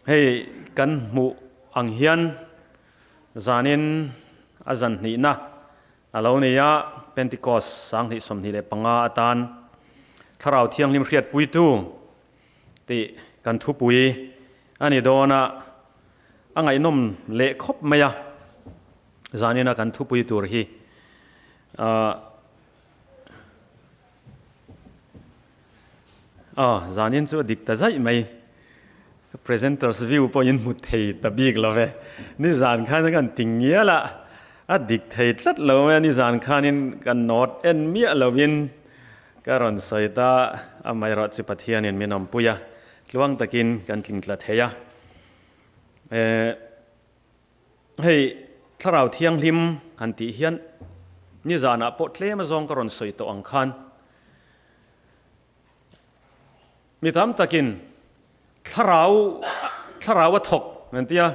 Hei kan hmuh ang hian zanin a zan hnihna a lo ni a, Pentecost 2025 atan Thlarau Thianghlim hriatpuitu tih kan thupui a ni dawn a, a ngaihnawm leh khawp mai a, zanina kan thupui tur hi Aw, zanin chu a dik ta zaih mai. Ka presenters view pawh in hmu thei ta bik lo ve. Nizan khan kan ti ngial a, a dik thei tlat lo mai a, nizan khanin ka note en miah lovin ka rawn sawi ta, amaherawh chu Pathianin min awmpui a, tluang takin kan tling tla thei a. Eh. Hei, Thlarau Thianghlim han tih hian nizanah pawh tlem azawng ka rawn sawi tawh ang khan mi tam takin Thlarau, Thlarau a thawk an ti a,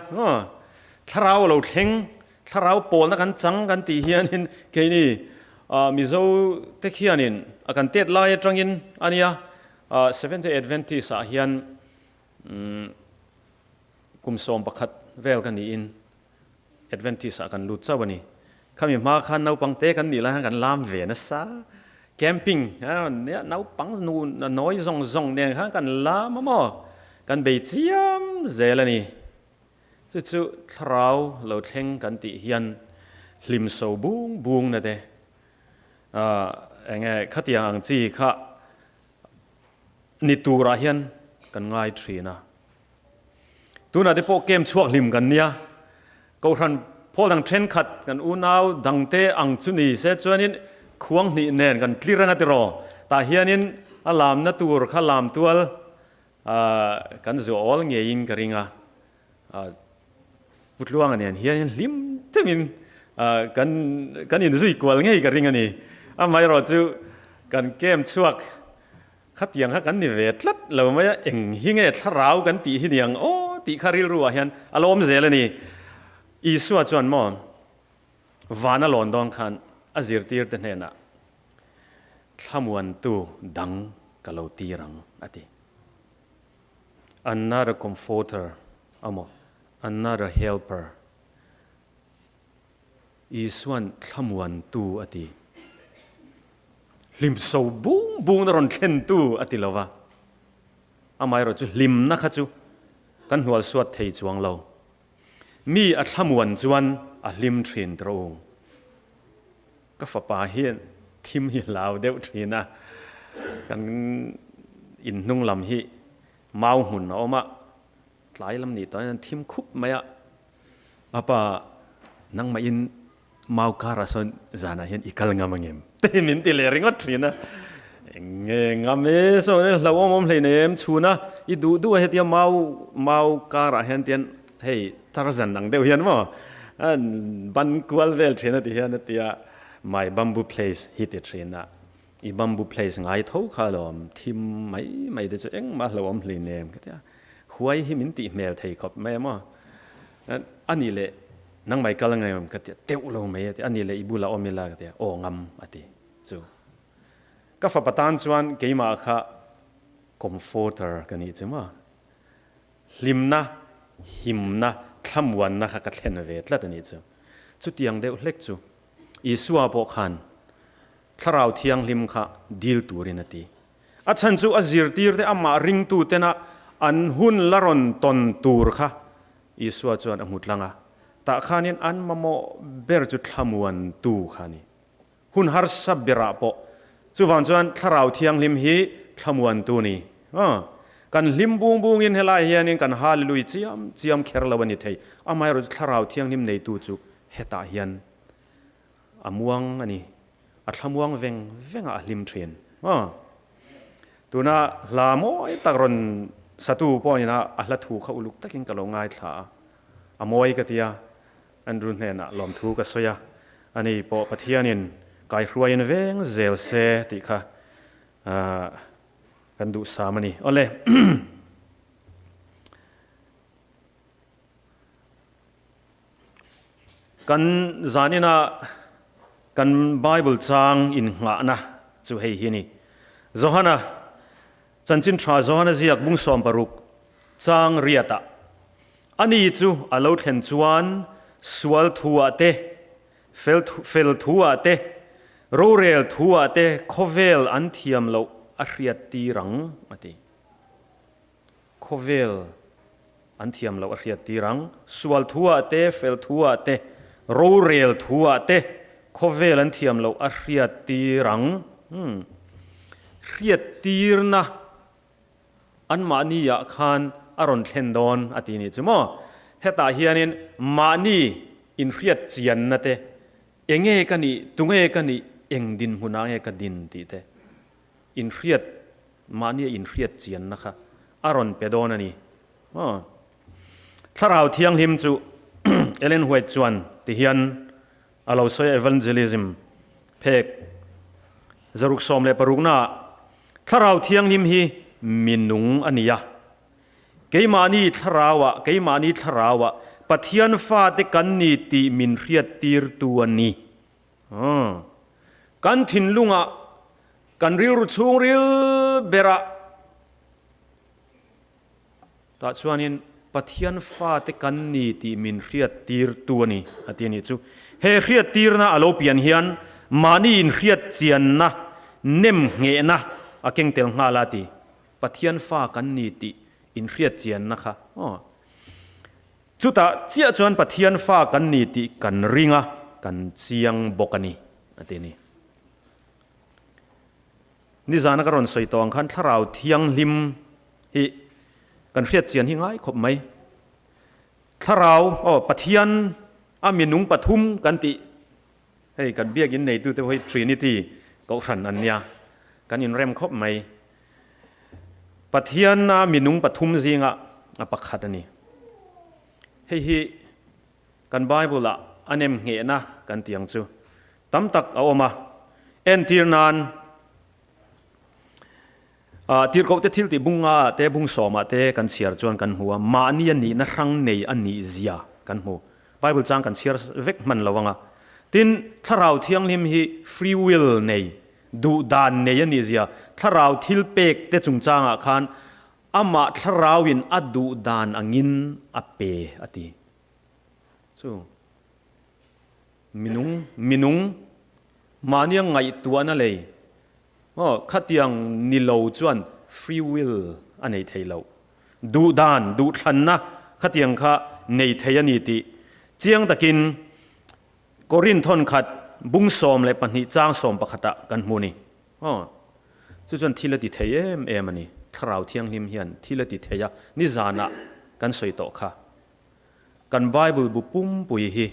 Thlarau a lo thleng, Thlarau pawlna kan chang kan tih hianin keini Mizo te khianin a kan tet lai atangin a nia, Seventh-day Adventist ah hian Kum 11 vel ka niin Adventist ah kan lut chauh a ni. Khami hma khan naupang te kan nih lai khan kan lam ve nasa. Camping nia naupang nu nawi zawng zawng nen khan kan lam a maw? Kan bei chiam zel a ni. Chu chu thlarau lo thleng kan tih hian hlim so bung bung na te enge khatiang ang chi kha ni turah hian kan ngai thin a. Tunah te pawh kem chhuak hlim kan nia. Kohhran phawl dang thenkhat kan unau dangte ang chu ni se chuanin khuang hnih nen kan tlir anga tiraw. Tah hianin a lamna tur kha lam tual kan zuah awl ngeiin ka ring a. Pu Tluanga nen hianin hlim takin kan kan inzui kual ngei ka ring a ni. Amaherawh chu kan kem chhuak Khatiang kha kan ni ve tlat lo mai a, eng hi nge thlarau kan tih hi niang aw tih kha rilru ah hian a lawm zel a ni. Isua chuan maw van a lawn dawn khan a zirtir te hnenah thlamuantu dang ka lo tir ang a ti. Another comforter amaw another helper. Isuan thlamuantu a ti. Hlimso bung bungna rawn thlentu a ti lo va. Amaherawh chu hlimna kha chu kan hnualsuat thei chuang lo. Mi a thlamuan chuan a hlim thin tawh u. Ka fapa hian thim hi hlau deuh thin a, kan inhnung lam hi mau hmun a awm a, Tlai lam nih tawh hian thim khup mai a, Papa nangmah in mau kar ah sawn zanah hian i kal ngam angem? Te min ti leh ringawt thin a, eng nge ngam e saw hlauh awm awm hlein em chhun a, i duh duh a hetia mau mau kar ah hian tian hei tarzan ang deuh hian maw ban kual vel thin a ti hian a tia my bamboo place hi ti thin a. I bamboo place ngai tho kha alawm, thim mai mai te chu engmah hlauh awm hlei nem ka ti a, huai hi min tih hmel thei khawp mai a maw, a nih leh nangmah i kal a ngei ka ti a, teuh lo mai a ti, a nih leh i bulah awm ila ka ti a, aw ngam a ti chu. Ka fapa tan chuan keimah kha comforter ka nih chu maw, hlimna, himna, thlamuanna kha ka thlen ve tlat a nih chu. Chutiang deuh hlek chu Isua pawh khan Thlarau Thianghlim kha dil turin a ti. A chhan chu a zirtirte amah ringtutena an hun la rawn tawn tur kha Isua chuan a hmu tlang a. Tah khanin an mamawh ber chu thlamuantu kha a ni. Hun harsa berah pawh chuvang chuan Thlarau Thianghlim hi thlamuantu ni. Kan hlim bung bungin helai hianin kan Hallelui chiam chiam kher lo a ni thei. Amaherawhchu Thlarau Thianghlim neitu chu hetah hian A muang a ni. A thlamuang veng veng a a hlim thin. Aw. Tuna hla mawi tak rawn satu pawh ina a hla thu kha uluk takin ka lo ngaithla a. A mawi ka ti a, Andrew hnenah lawmthu ka sawi a, ani pawh Pathianin kaihruaiin veng zel se tih kha kan duhsam a ni. Awle. Kan zaninah kan Bible chang innghahna chu hei hi a ni. Johana, Chanchin Tha Johana ziak bung 60 chang riatah. Ani chu a lo thlen chuan sual thu-ah te, fel fel thu-ah te, rorel thu-ah te khawvel an thiam loh a hriat tir ang, a ti. Khawvel an thiam loh a hriat tir ang. Sual thu-ah te, fel thu-ah te, rorel thu-ah te khawvel an thiam loh a hriat tir ang. Umm. Hriat tirna. Anmahni ah khan a rawn thlen dawn a ti nih chu maw? Hetah hianin mahni inhriat chianna te, enge ka nih, tunge ka nih, eng dinhmunah nge ka din tih te inhriat, mahnia inhriat chianna kha a rawn pe dawn a ni maw? Thlarau Thianghlim chu Ellen White chuan tihian A lo sawi Evangelism phek zaruk 16 naah Thlarau Thianghlim hi minung a ni a, keimahni thlarauah, keimahni thlarauah Pathian fate kan ni tih min hriattirtu a ni. Kan thinlungah, kan rilru chhungril berah, Tah chuanin Pathian fate kan ni tih min hriattirtu a ni, a ti a nih chu. He hriattirna a lo pian hian mahni inhriatchianna, nemnghehna a keng tel nghal a ti. Pathian fa kan ni tih inhriatchianna kha aw. Chutah chiah chuan Pathian fa kan ni tih kan ring a, kan chiang bawk a ni, a ti a ni. Nizana ka rawn sawi tawh ang khan Thlarau Thianghlim hi kan hriat chian hi ngai khawp mai. Thlarau, aw, Pathian a minung pathum kan tih, hei kan biakinn neitute pawh hi Trinity kohhran an nia, kan inrem khawp mai. Pathian a minung pathum zinga a pakhat a ni. Hei hi Kan Bible-ah a nem nghehna kan tih ang chu tam tak a awm a. Entir nan, Tirhkohte thil tih bung ngaah te, bung sawmah te kan chhiar chuan kan hmu a, mahni a nihna hrang nei a nih zia kan hmu. Bible chang kan chhiar vek hman lo ang a. Tin, Thlarau Thianghlim hi free will nei, duh dan nei a nih zia, Thlarau thil pek te chungchangah khan amah Thlarauin a duh dan angin a pe a ti. Chu minung minung mahnia ngaihtuahna lei aw khatiang ni lo chuan free will a nei thei lo. Duhdan, duhthlanna khatiang kha nei thei a ni tih chiang takin Korin thawnkhat bung 12 chang sawm pakhat ah kan hmu ni. Aw chu chuan thil a ti thei em em a ni. Thlarau Thianghlim hian thil a ti thei a, nizanah kan sawi tawh kha. Kan Bible bu pumpui hi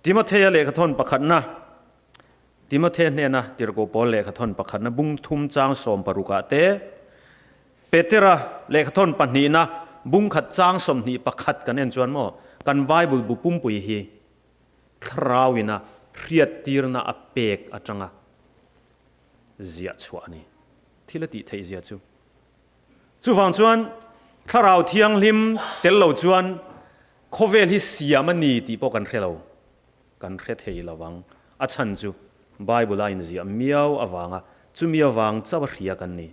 Timothea lehkhathawn pakhatna, Timothea hnena Tirhkoh Paul lehkhathawn pakhatna bung thum chang 16 ah te, Petera lehkhathawn pahnihna bung khat chang 21 kan en chuan maw kan Bible bu pumpui hi Thlarauina hriattirna a pek atanga ziah chhuah a ni. Thil a tih theih zia chu. Chuvang chuan Thlarau Thianghlim tel lo chuan khawvel hi siam a ni tih pawh kan hre lo, kan hre thei lo vang. A chhan chu Bible a inziah miau avanga chumi avang chauh a hria kan ni.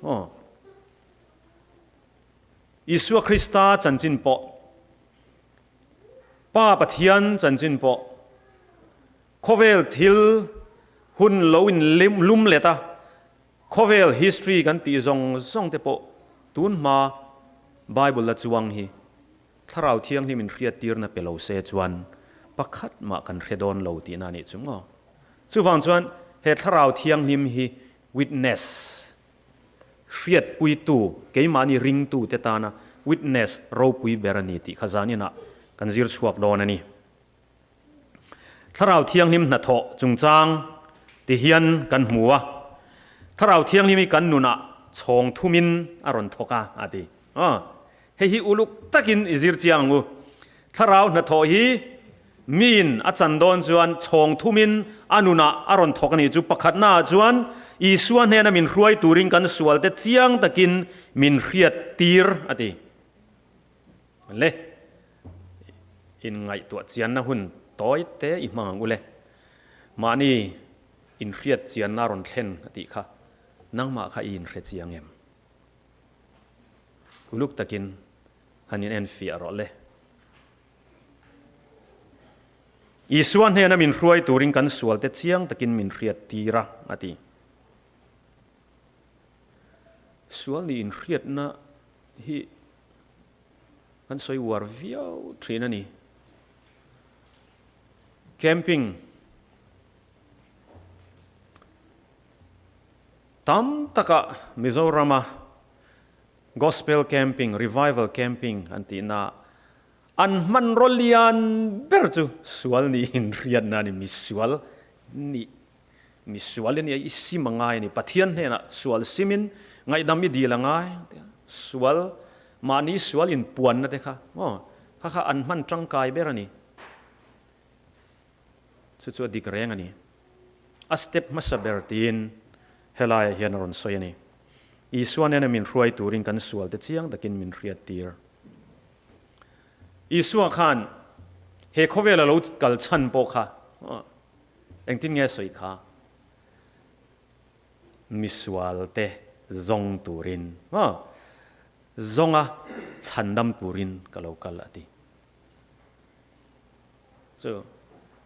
Aw. Isua Krista chanchin pawh, Pa Pathian chanchin pawh, khawvel thil hun lo inlum let a, Khawvel history kan tih zawng zawng te pawh tun hma Bible la chuang hi Thlarau Thianghlim in hriattirna pe lo se chuan pakhat mah kan hre dawn lo tihna a nih chu maw? Chuvang chuan he Thlarau Thianghlim hi witness, hriatpuitu, keimahni ringtu te tana witness ropui ber a ni tih kha zaninah kan zir chhuak dawn a ni. Thlarau Thianghlim hnathawh chungchang ti hian kan hmu a, Thlarau Thianghlim hi kan nunah chhawng thumin a rawn thawk a, a ti. Aw, hei hi uluk takin i zir chiang ang u. Thlarau hnathawh hi miin a chan dawn chuan chhawng thumin a nunah a rawn thawk a nih chu. Pakhatnaah chuan Isua hnena min hruai turin kan sualte chiang takin min hriattir, a ti. Le, inngaihtuah chianna hun tawi te i hmang ang u le. Mahni inhriat chianna rawn thlen a tih kha nangmah kha i inhre chiang em? Uluk takin. Han in enfiah rawh le. Isua hnena min hruai turin kan sualte chiang takin min hriat tir a, a ti. Sual nih inhriatna hi kan sawi uar viau thin a ni. Camping tam takah Mizorama Gospel Camping, Revival Camping an tihna an hmanraw lian ber chu sual nih inhriatna a ni, misual nih, misual i nia i sim a ngai a ni, Pathian hnenah sual simin ngaihdam i dil a ngai ang tia, sual, mahni sual inpuanna te kha maw, kha kha an hman tangkai ber a ni. Chu chu a dik reng a ni. A step hmasa ber tiin helaiah hian a rawn sawi a ni. Isua nena min hruai turin kan sualte chiang takin min hriat tir. Isua khan he khawvela lo kal chhan pawh kha engtin nge a sawi kha? Misualte zawng turin, zawnga chhandam turin ka lo kal a ti. Chu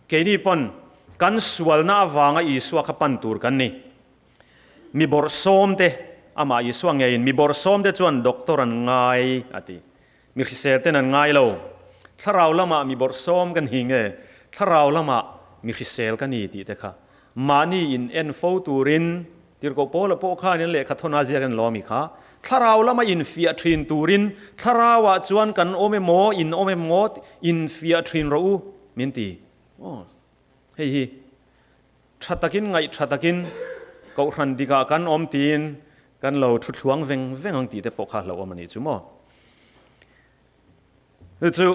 keini pawn kan sualna avanga Isua kha pan tur kan ni. Mi bawrhsawmte, amah Isua ngeiin mi bawrhsawmte chuan doctor an ngai a ti. Mi hrisel ten an ngai lo. Thlarau lamah mi bawrhsawm ka ni nge, thlarau lamah mi hrisel ka ni tih te kha mahni in en fo turin Tirhkoh Paula pawh khanin lehkha thawn a ziak in lawmi kha, Thlarau lama infiah thin turin Thlarauah chuan kan awm emaw, in awm emaw infiah thin rawh u, min ti. Aw, hei hi tha takin ngaih tha takin Kohhran dikah kan awm tiin kan lo thu thluang veng veng ang tih te pawh kha hlauhawm a nih chu maw. Chu chu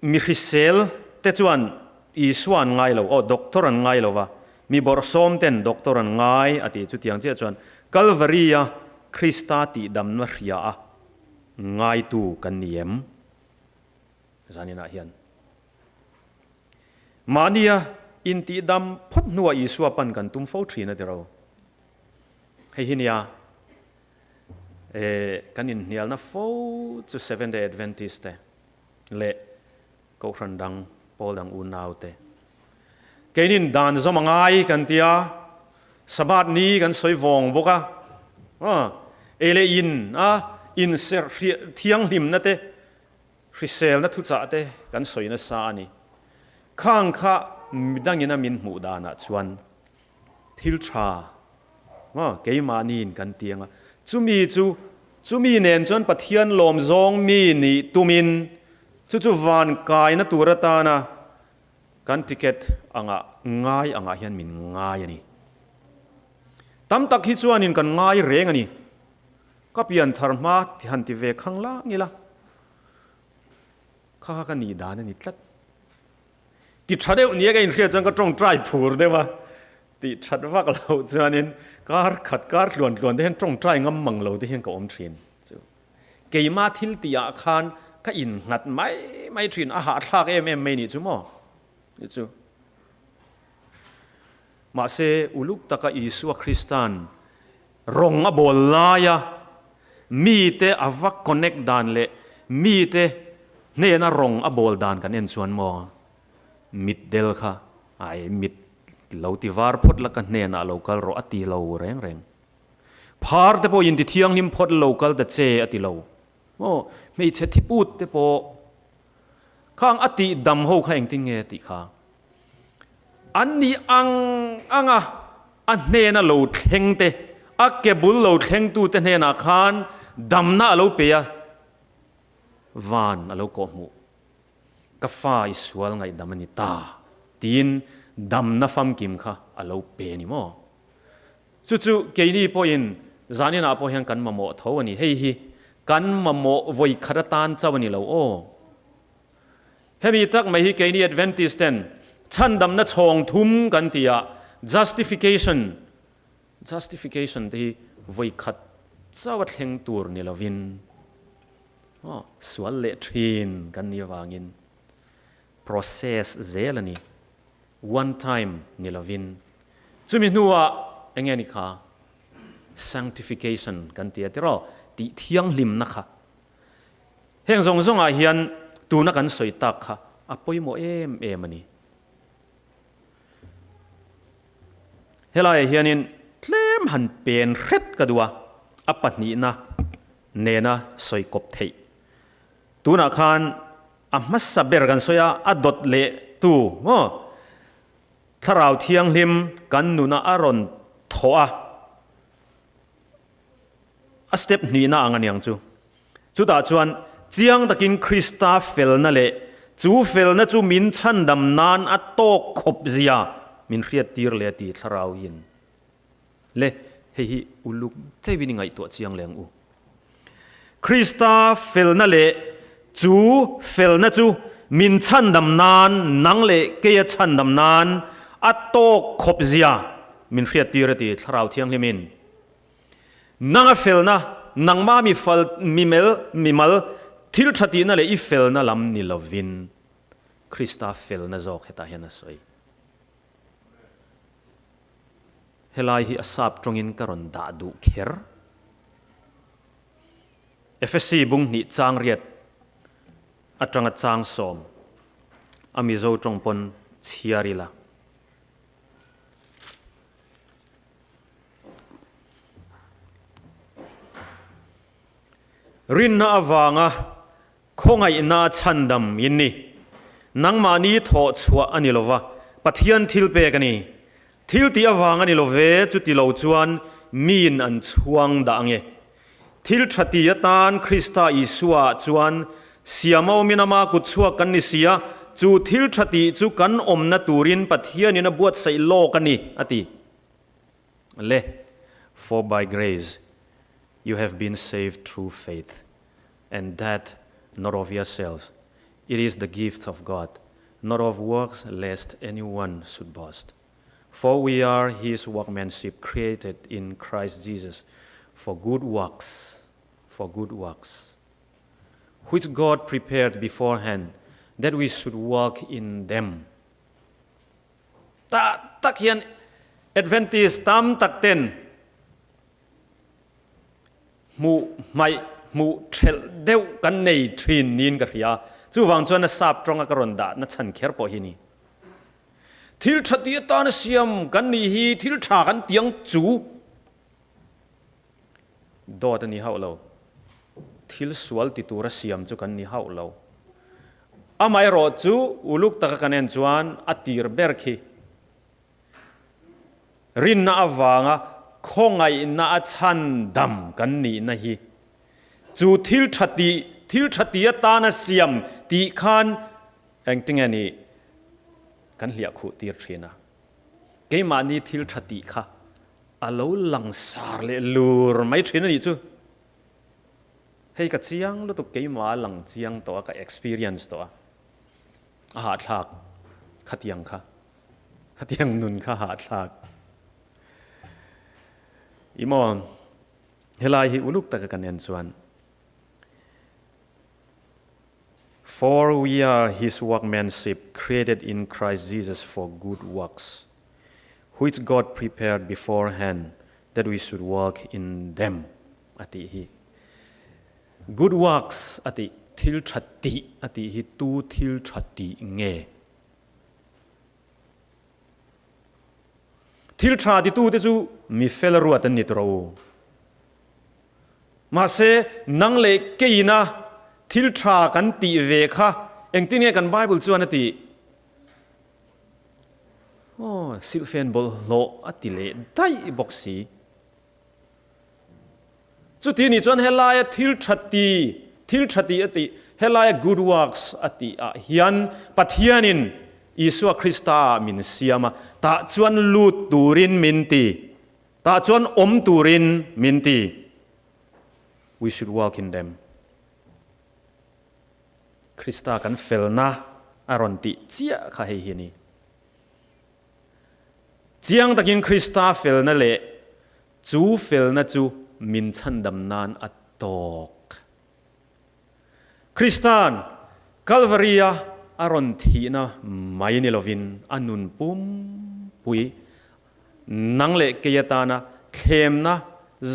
Mi hrisel te chuan Isua an ngai lo, aw doctor an ngai lo va, mi bawrhsawm ten doctor an ngai a ti. Chutiang chiah chuan Kalvari-a Krista tihdamna hria a ngaitu kan ni em? Zaninah hian mahnia intihdam phawt hnuah Isua pan kan tum fo thin a ti ro. Hei hi nia kan inhnialna fo chu Seventh-day Adventist te. leh Kohhran dang pawl dang unau te. Keinin dan zawm a ngai kan ti a, Sabbath ni kan sawi vawng bawk a, ei leh in a inserh thianghlimna te, hriselna thuchah te kan sawi nasa a ni. Khang kha midangin a min hmuh danah chuan thil tha keimahniin kan ti ang a, chumi chu chumi nen chuan Pathian lawm zawng mi nih tumin chu chu van kaina tur atana kan ticket angah ngai angah hian min ngai a ni. Tam tak hi chuanin kan ngai reng a ni. Ka pian thar hma han ti ve khang lang ila, kha kha ka nih dan a ni tlat. Ti tha deuh nia ka inhriat chuan ka tawngtai phur deuh a, tih that vak loh chuanin kar khat kar tluan tluan te hian tawngtai ngam mang lo te hian ka awm thin chu. Keima thil tih ah khan ka innghat mai mai thin, a hahthlak em em mai nih chu maw ni chu. Mahse uluk taka Isua Kristan rawng a bawl laia mite a va connect dan leh mite hnena rawng a bawl dan kan en chuan maw mitdel kha ai mit lo ti var phawt la ka hnenah lo kal rawh a ti lo reng reng. Phar te pawh inti thianghlim phawt lo kal ta che a ti lo maw hmeichhe thiput te pawh khang a tih dam ho kha engtin nge tih kha An nih ang anga a hnena lo thleng te, a ke bul lo thlengtute hnenah khan damna a lo pe a, van a lo kawhhmuh. Ka fa i sual ngaihdam a ni ta, tiin damna famkim kha a lo pe a ni maw? Chu chu keini pawhin zaninah pawh hian kan mamawh tho a ni. Hei hi kan mamawh vawikhat atan chauh a ni lo aw. Hemi tak mai hi keini Adventist ten chhandamna chhawng thum kan ti a, justification, justification te hi vawi khat chauh a thleng tur ni lovin aw sual leh thin kan nih avangin process zel a ni, one time ni lovin. Chumi hnuah enge ni kha sanctification kan ti a tiraw, tih thianghlimna kha. Heng zawng zawngah hian tuna kan sawi tak kha a pawimawh em em a ni. Helaiah hianin tlem han pen hret ka duh a, a pahnihna nena sawi kawp theih. Tunah khan a hmasa ber kan sawi a, a dawt leh tu maw Thlarau Thianghlim kan nuna a rawn thawh a, A step hnihna ang a niang chu. Chutah chuan chiang takin Krista felna leh chu felna chu min chhandam nan a tawk khawp zia min hriattir leh a ti thlarau in. Le, hei hi uluk deuhin i ngaihtuah chiang leh ang u. Krista felna leh chu felna chu min chhandam nan, nang leh keia chhandam nan a tawk khawp zia min hriattir a ti thlarau thianghlim in. Nang a felna, nangmah mi fal, mi mel, mi mal, thil tha tihna leh i felna lam ni lovin Krista felna zawk hetah hian a sawi. Helai hi a sap tawngin ka rawn dah duh kher. Efesi bung hnih chang riat atanga chang sawm a Mizo tawng pawn chhiar ila. Rinna avanga khawngaihna a chhandam in ni. Nangmahni thawh chhuah a ni lova, Pathian thil pek a ni. Thil tih avang a ni lo ve, chuti lo chuan miin an chhuang dah ange. Thil tha ti atan Krista Isua ah chuan siam a awmin ama kut chhuak kan ni si a, chu thil tha tih chu kan awmna turin Pathianin a buatsaih lawk a ni, a ti. Le, For by grace you have been saved through faith, and that not of yourselves, it is the gift of God, not of works lest anyone should boast. For we are his workmanship created in Christ Jesus for good works, for good works, which God prepared beforehand that we should walk in them. Ta tak hian Adventist tam tak ten hmuh hmaih hmuh thelh deuh kan nei thin niin ka hria. Chuvang chuan a sap tawnga ka rawn dah na chhan kher pawh hi ni. Thil tha ti atana siam kan nih hi thil tha kan tiang chu dawt a ni hauh lo. Thil sual ti tura siam chu kan ni hauh lo. Amaherawh chu uluk taka kan en chuan a tir ber khi rinna avanga khawngaihna a chhan dam kan nihna hi chu thil tha ti thil tha ti atana siam tih khan Engtinge ni kan hliah khuh tir thin a, keimahni thil tha tih kha a lo langsar leh lur mai thin a nih chu. Hei ka chiang lutuk keimah a lang chiang tawh a, ka experience tawh a, a hahthlak khatiang kha, khatiang nun kha hahthlak. I maw, helai hi uluk taka kan en chuan For we are his workmanship created in Christ Jesus for good works, which God prepared beforehand that we should walk in them a tih hi. Good works a tih, thil tha tih a tih hi tu thil tha tih nge? Thil tha titute chu mi fel ruat an ni tawh rawh u. Mahse, nang leh keina thil tha kan tih ve kha engtin nge kan Bible chuan a tih? Aw, silhfen bawlhhlawh a ti leh daih bawk si. Chuti nih chuan helaia thil tha ti, thil tha tih a tih, helaia good works a tih ah hian Pathianin Isua Krista ah min siam a, tah chuan lut turin min ti. Tah chuan awm turin min ti. We should walk in them. Krista kan felna a rawn tih chiah kha hei hi a ni. Chiang takin Krista felna leh chu felna chu min chhandam nan a tawk. Krista'n Kalvari-a a rawn thihna mai ni lovin a nun pumpui nang leh kei atana thlemna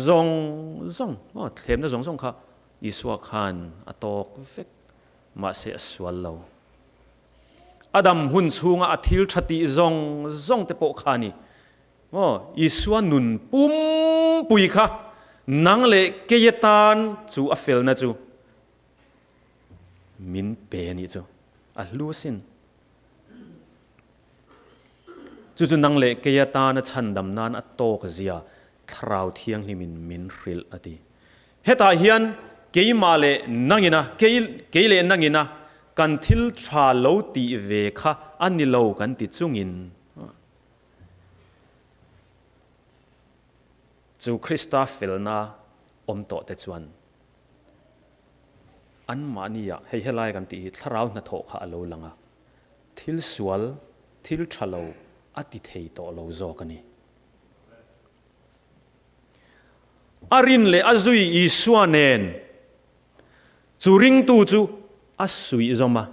zawng zawng, aw thlemna zawng zawng kha Isua khan a tawk vek, mahse a sual lo. A dam hun chhunga a thil tha tih zawng zawng te pawh kha a ni. Aw, Isua nun pumpui kha nang leh kei atan chu a felna chu min pe a nih chu. A hlu asin. Chu chu nang leh kei atana chhandam nan a tawk zia Thlarau Thianghlimin min hrilh a ti. Hetah hian keimah leh nangina, kei, kei leh nangina kan thil tha lo tih ve kha a ni lo kan ti chungin chu Krista felna awm tawh te chuan anmahnia hei helai kan tih hi Thlarau hnathawh kha a lo lang a. Thil sual, thil tha lo a ti thei tawh lo zawk a ni. A rin leh a zui Isua nen chu ringtu chu a suih zawm a.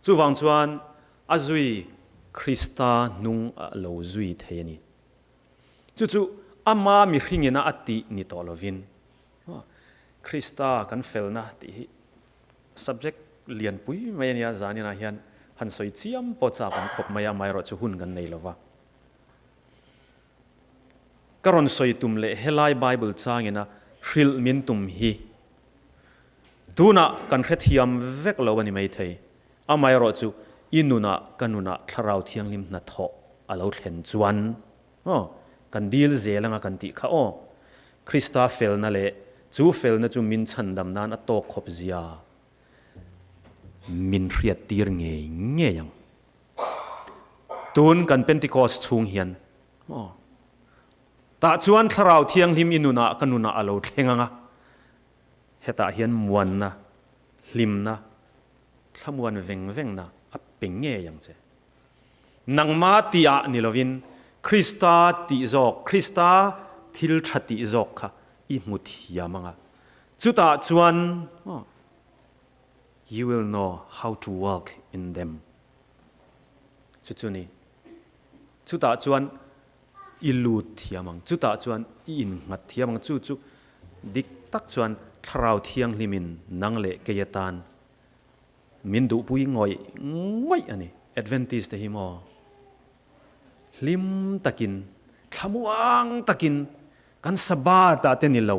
Chuvang chuan a zui Krista hnung a lo zui thei a ni. Chu chu ama mihringina a tih ni tawh lovin Krista kan felna tih hi Subject lianpui mai a nia, zaninah hian han sawi chiam pawh chak awm khawp mai a, amaherawhchu hun kan nei lova. Ka rawn sawi tum leh helai Bible changina hrilh min tum hi tunah kan hrethiam vek lo a ni maithei, amaherawhchu i nunah ka nunah Thlarau Thianghlim hnathawh a lo thlen chuan Aw, kan dil zel anga kan tih kha aw. Krista felna leh chu felna chu min chhandam nan a tawk khawp zia min hriat tir ngei ngei ang. Tun kan Pentecost chhung hian aw, tah chuan Thlarau Thianghlim i nunah ka nunah a lo thleng anga, hetah hian muanna, hlimna, thlamuan veng vengna a pe ngei ang che. Nangmah tihah ni lovin Krista tih zawk, Krista thil tha tih zawk kha i hmu thiam ang a. Chutah chuan you will know how to walk in them. Chu chu ni. Chutah chuan i lut thiam ang. Chutah chuan i innghat thiam ang. Chu chu dik tak chuan Thlarau Thianghlimin nang leh kei atan Min duhpui ngawih ngawih a ni. Adventist te hi maw? Hlim takin, thlamuang takin kan Sabbath ah te ni lo,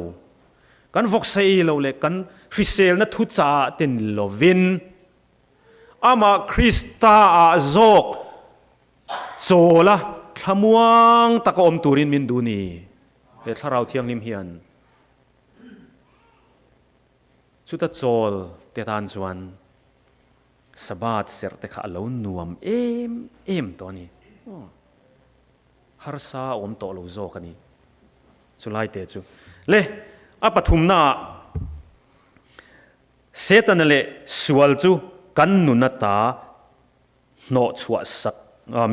kan vawksa ei lo leh kan hriselna thuchah ah te ni lovin, amah Krista ah zawk chawla thlamuang taka awm turin min duh ni. He Thlarau Thianghlim hian. Chuta chawl te tan chuan Sabbath serh te kha a lo nuam em em tawh a ni. Harsa a awm tawh lo zawk a ni. Chulai te chu. Le, a pathumnaah Setana leh sual chu kan nun ata hnawhchhuah sak,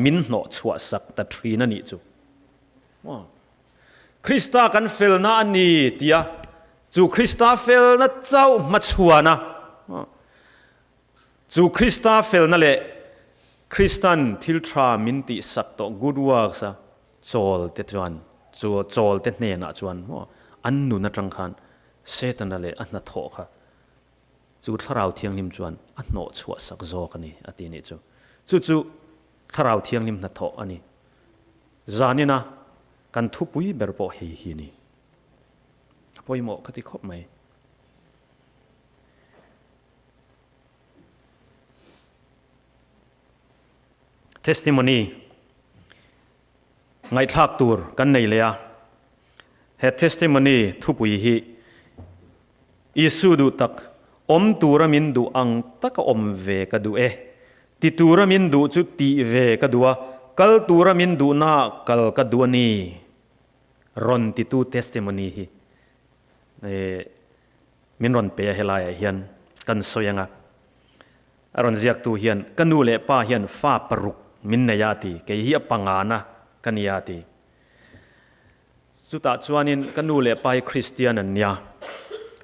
min hnawhchhuah sak ta thin a nih chu. Krista kan felna a ni tia chu Krista felna chauh hmachhuana chu Krista felna leh Kristan thil tha min tih sak tawh good works a chawl te chuan chu chawl te hnenah chuan an nun atang khan Setana leh a hnathawh kha Chu Thlarau Thianghlim chuan a hnawh chhuah sak zawk a ni, a ti nih chu. Chu chu Thlarau Thianghlim hnathawh a ni. Zanina kan thupui ber pawh hei hi a ni. A pawimawh ka ti khawp mai. Testimony ngaihthlak tur kan nei leh a. He testimony thupui hi Isu duh tak, awm tura min duh ang taka awm ve ka duh e. Ti tura min duh chu tih ve ka duh a, kal tura min duhnaah kal ka duh a ni. Rawn titu testimony hi min rawn pe a helaiah hian kan sawi ang a. A rawn ziaktu hian ka nu leh pa hian fa paruk min nei a ti, kei hi a pangana ka nia a ti. Chutah chuanin ka nu leh pa hi Kristian an nia.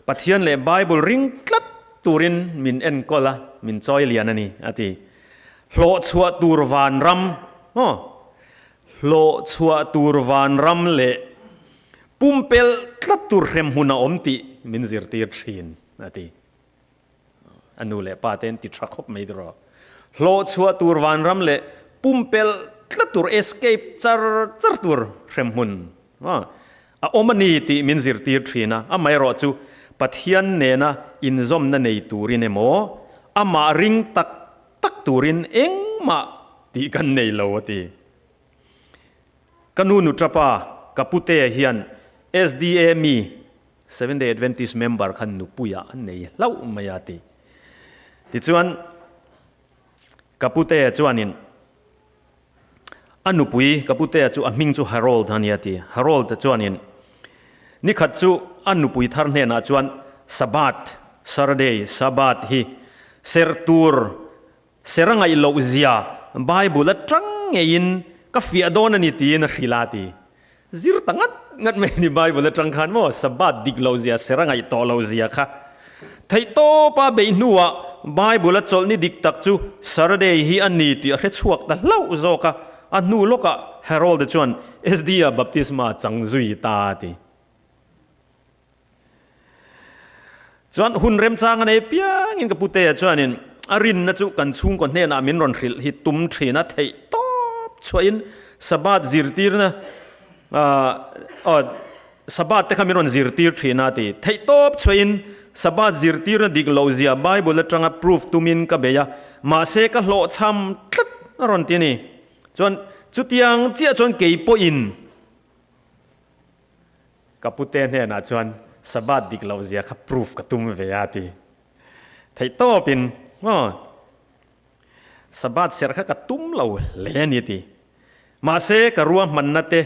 Pathian leh Bible ring tlat turin min enkawl a, min chawi lian a ni, a ti. Hlawhchhuah tur vanram, aw, hlawhchhuah tur vanram leh Pumpelh tlat tur hremhmun a awm tih min zirtir thin, a ti. A nu leh pa te an ti tha khawp mai rawh. Hlawhchhuah tur vanram leh pumpelh tlat tur escape char char tur hremhmun a awm a ni tih min zirtir thin a, amaherawh chu Pathian nena inzawmna nei turin emaw amah ring tak tak turin engmah tih kan nei lo a ti. Ka nu nuṭapa ka putea hian SDA mi Seventh Day Adventist member khan nupuiah a nei hlauh mai a ti. Tichuan, ka putea chuanin a nupui, ka putea chu a hming chu Harold a nia ti. Harold chuanin nikhat chu a nupui thar hnenah chuan Sabbath, Saturday, Sabbath hi serh tur Ser a ngaih loh zia Bible atang ngeiin ka fiah dawn a ni tiin a hrilh a ti. Zir ta ngat ngat mai a ni Bible atang khan maw Sabbath dik loh zia ser a ngaih tawh loh zia kha. Theihtawpa beih hnuah Bible a chawlhni dik tak chu Saturday hi a ni tih a hre chhuak ta hlauh zawk a, a hnu lawkah Harold-a chuan SD-a baptisma chang zui ta a ti. Chuan hun remchang a nei piangin ka putea chuanin a rinna chu kan chhungkaw hnenah min rawn hrilh hi tum thin a theih tawp chhuahin Sabbath zirtirna aw Sabbath te kha min rawn zirtir thin a ti. Theih tawp chhuahin Sabbath zirtirna dik loh zia Bible atanga proof tumin ka bei a, mahse ka hlawhchham tlat a rawn ti a ni. Chuan chutiang chiah chuan kei pawhin Ka pute hnenah chuan Sabbath dik loh zia kha proof ka tum ve a ti. Theih tawpin maw Sabbath serh kha ka tum lo hle a ni ti. Mahse ka ruahmanna te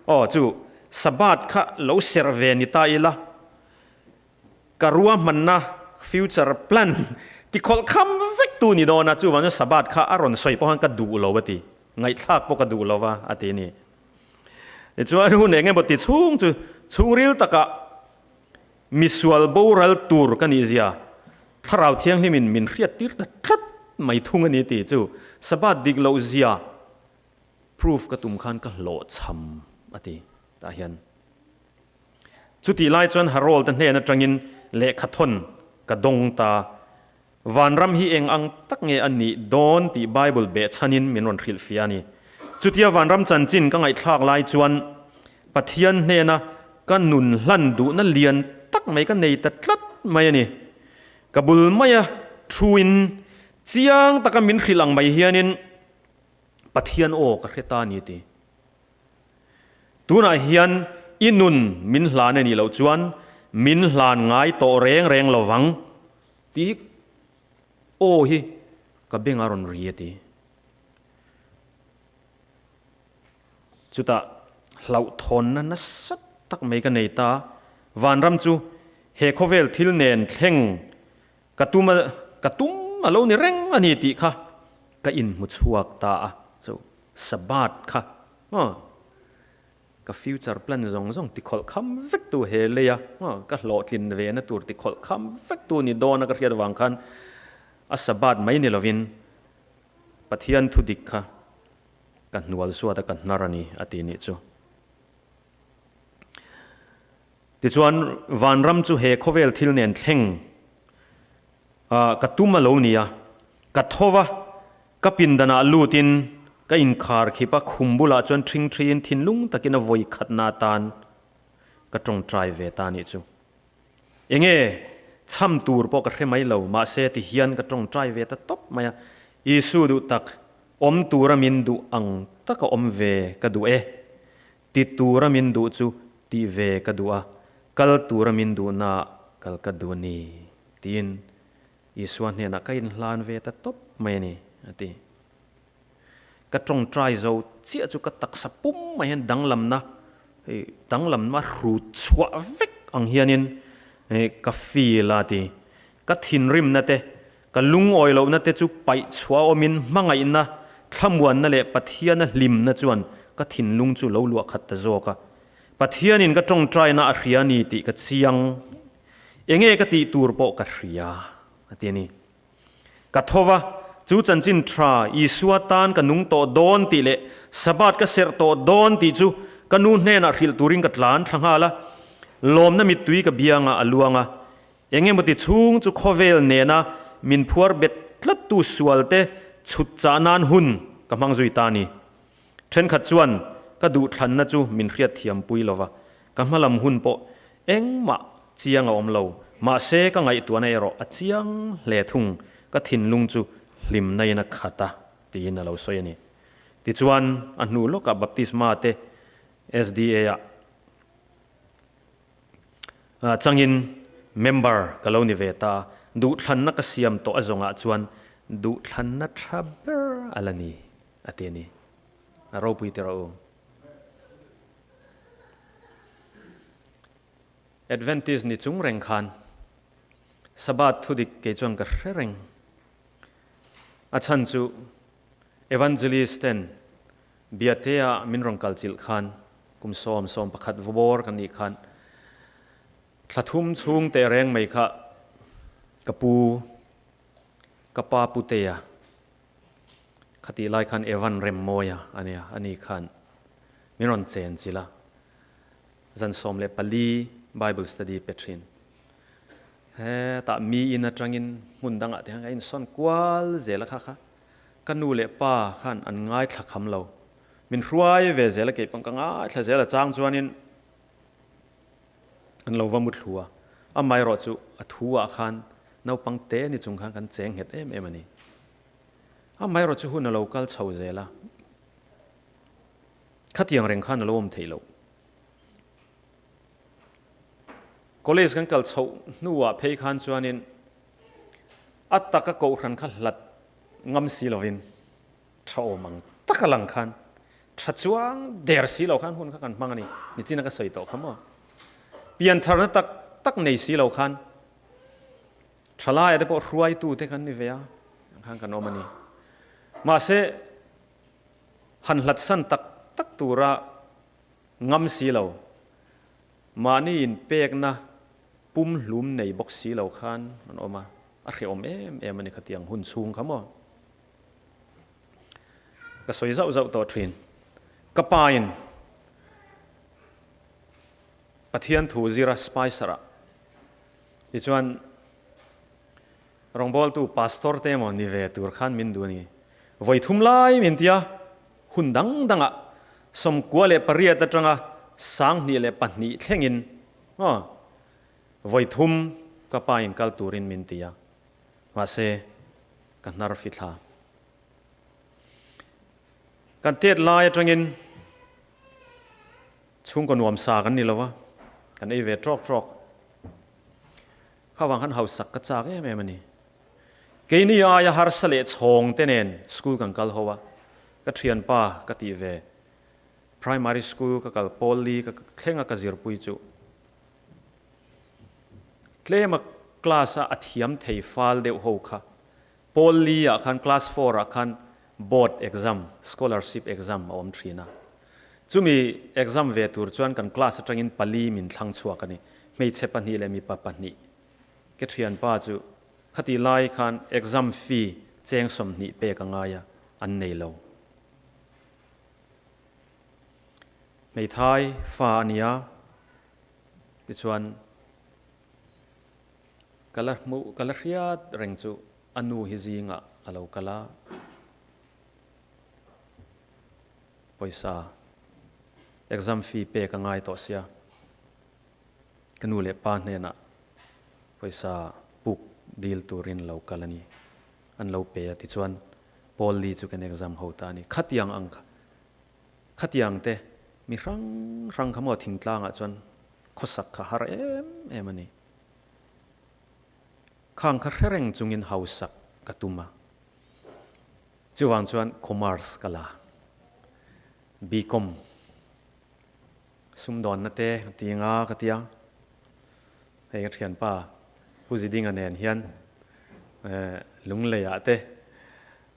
aw chu Sabbath kha lo serh ve ni ta ila ka ruahmanna future plan ti khawlh kham vek tu ni dawn a, chuvang chuan Sabbath kha a rawn sawi pawh khan ka duh lo a ti. Ngaihthlak pawh ka duh lo va a ti a ni. Tichuan hun eng emaw ti chhung chu chhungril takah misual boral tur ka nih zia Thlarau Thianghlimin min hriattir ta tlat mai thung a ni tih chu Sabbath dik loh zia proof ka tum khan ka hlawhchham a ti tah hian. Chutih lai chuan Harold-a hnen atangin lehkhathawn ka dawng ta. Vanram hi eng ang tak nge a nih dawn tih Bible behchhanin min rawn hrilhfiah a ni. Chutia vanram chanchin ka ngaihthlak lai chuan Pathian hnena ka nun hlan duhna lian tak mai ka nei ta tlat mai a ni. Ka bul maia thuin chiang taka min hrilh ang mai hianin Pathian aw ka hre ta a ni a ti. Tunah hian i nun min hlan a nih loh chuan min hlan ngai tawh reng reng lo vang. Tih hi aw hi ka beng a rawn ri a ti. Chutah hlauhthawnna nasa tak mai ka nei ta, vanram chu he khawvel thil nen thleng ka tum a ka tum a lo ni reng a ni tih kha ka inhmu chhuak ta a, chu Sabbath kha maw. Ka future plan zawng zawng ti khawlh kham vek tu he lei a, ka hlawhtlin ve na tur ti khawlh kham vek tu ni dawn a ka hriat avang khan a Sabbath mai ni lovin Pathian thu dik kha ka hnual suat a ka hnar a ni a ti nih chu. Tichuan vanram chu he khawvel thil nen thleng ka tum a lo ni a, ka tho va, Ka pindanah lutin ka inkhar khip a, khum bulah chuan ṭhingṭhiin thinlung takin a vawi khatna atan ka ṭawngṭai ve ta nih chu. Enge chham tur pawh ka hre mai lo, mahse ti hian ka ṭawngṭai ve ta tawp mai a, Isu duh tak, awm tura min duh ang taka awm ve ka duh e, ti tura min duh chu tih ve ka duh a, kal tura min duhnaah kal ka duh a ni, tiin Isua hnenah ka inhlan ve ta tawp mai a ni, a ti. Ka tawngtai zo chiah chu ka taksa pum mai hian danglamna, hei danglamna hrut chhuah vek ang hianin ka feel a ti. Ka thinrimna te, ka lungawi lohna te chu paih chhuah awmin hmangaihna, thlamuanna leh Pathiana hlimna chuan ka thinlung chu lo luah khat ta zawk a. Pathianin ka tawngtaina a hria a ni tih ka chiang. Enge ka tih tur pawh ka hria, a ti a ni. Ka tho va, chu chanchin tha Isua tan ka nung tawh dawn tih leh Sabbath ka serh tawh dawn tih chu Ka nu hnenah hrilh turin ka tlan thla nghal a, lawmna mittui ka biangah a luang a. Eng emaw ti chhung chu khawvel nena min phuar bet tlattu sualte chhut chah nan hun ka hmang zui ta a ni. Thenkhat chuan ka duhthlanna chu min hriatthiam pui lova, ka hmalam hun pawh engmah chiang a awm lo. Mahse ka ngaihtuahna erawh a chiang hle thung, ka thinlung chu hlimna in a khat a, tiin a lo sawi a ni. Tichuan a hnu lawkah baptisma te SDA ah changin member ka lo ni ve ta a, duhthlanna ka siam tawh a zawngah chuan duhthlanna tha ber a la ni. A ti a ni. A ropui ti rawh u. Adventist ni chung reng khan Sabbath thudik kei chuan ka hre reng. A chhan chu Evangelist ten Biatea min rawn kal chilh khan kum 11 vawbawr kan nih khan thla thum chhung teh reng mai kha ka pu ka pa Putea Khatih lai khan Evan Remmawia a nia, ani khan min rawn chen chilh a, zan 14 Bible study pe thin. Hetah mi in atangin hmun dangah te khan ka insawn kual zel a kha kha ka nu leh pa khan an ngaithla kham lo. Min hruai ve zel a, kei pawh ka ngaithla zel a, chang chuanin An lo va muthlu a, amaherawh chu a thu ah khan naupang te ni chung khan kan cheng nghet em em a ni. Amaherawh chu hun a lo kal chho zel a, khatiang reng khan a lo awm theih loh. College kan kal chhoh hnuah phei khan chuanin a taka kohhran kha hlat ngam si lovin Tha awm ang tak a lang khan tha chuang der si lo khan hun kha kan hmang a ni. Nichina ka sawi tawh kha maw? Piantharna tak tak nei si lo khan thalaia te pawh hruaitu te kan ni ve a, ang khan kan awm a ni. Mahse, han hlatsan tak tak tura ngam si lo, mahni inpekna pumhlum nei bawk si lo khan an awm a, a hrehawm em em a ni khatiang hun chhung kha maw? Ka sawi zauh zauh tawh thin. Ka pa in Pathian thu zira Spicer ah tichuan rawngbawltu pastor te emaw ni ve tur khan min duh a ni. Vawi thum lai min tia hun dang dangah 98 atanga 2002 thlengin vawi thum ka pa in kal turin min ti a. Mahse ka hnar fithla. Kan tet lai atangin chhungkaw nuam sa kan ni lo va, kan ei ve trawk trawk. Kha vang khan hausak ka chak em em a ni. Keini aia harsa leh chhawng te nen school kan kal ho a, ka thianpa ka tih ve primary school ka kal pawl li ka thleng a ka zirpui chu Tlema class a a thiam thei fal deuh ho kha pawl li ah khan class four ah khan board exam, scholarship exam a awm thin a. Chumi exam ve tur chuan kan class atangin pali min thlang chhuak a ni. Hmeichhe pahnih leh mipa pahnih. Ke thianpa chu khati lai khan exam fee cheng 20 pek a ngai a, an nei lo. Hmeithai fa a nia. Tichuan, ka la hmuh, ka la hriat reng chu a nu hi zingah a lo kal a, pawisa exam fee pek a ngai tawh sia, ka nu leh pa hnenah pawisa puk dil turin lo kal a ni, an lo pe a, tichuan Paul Lee chu kan exam ho ta a ni, khatiang ang kha. Khatiang te mi hrang hrang kha maw thingtlangah chuan khawsak kha har em em a ni. Khang kha hre reng chungin hausak ka tum a. Chuvang chuan Commerce ka la. BCom sumdawnna te ka ti nga ka ti a. Hei ka thianpa Pu Zidinga nen hian Lungleiah te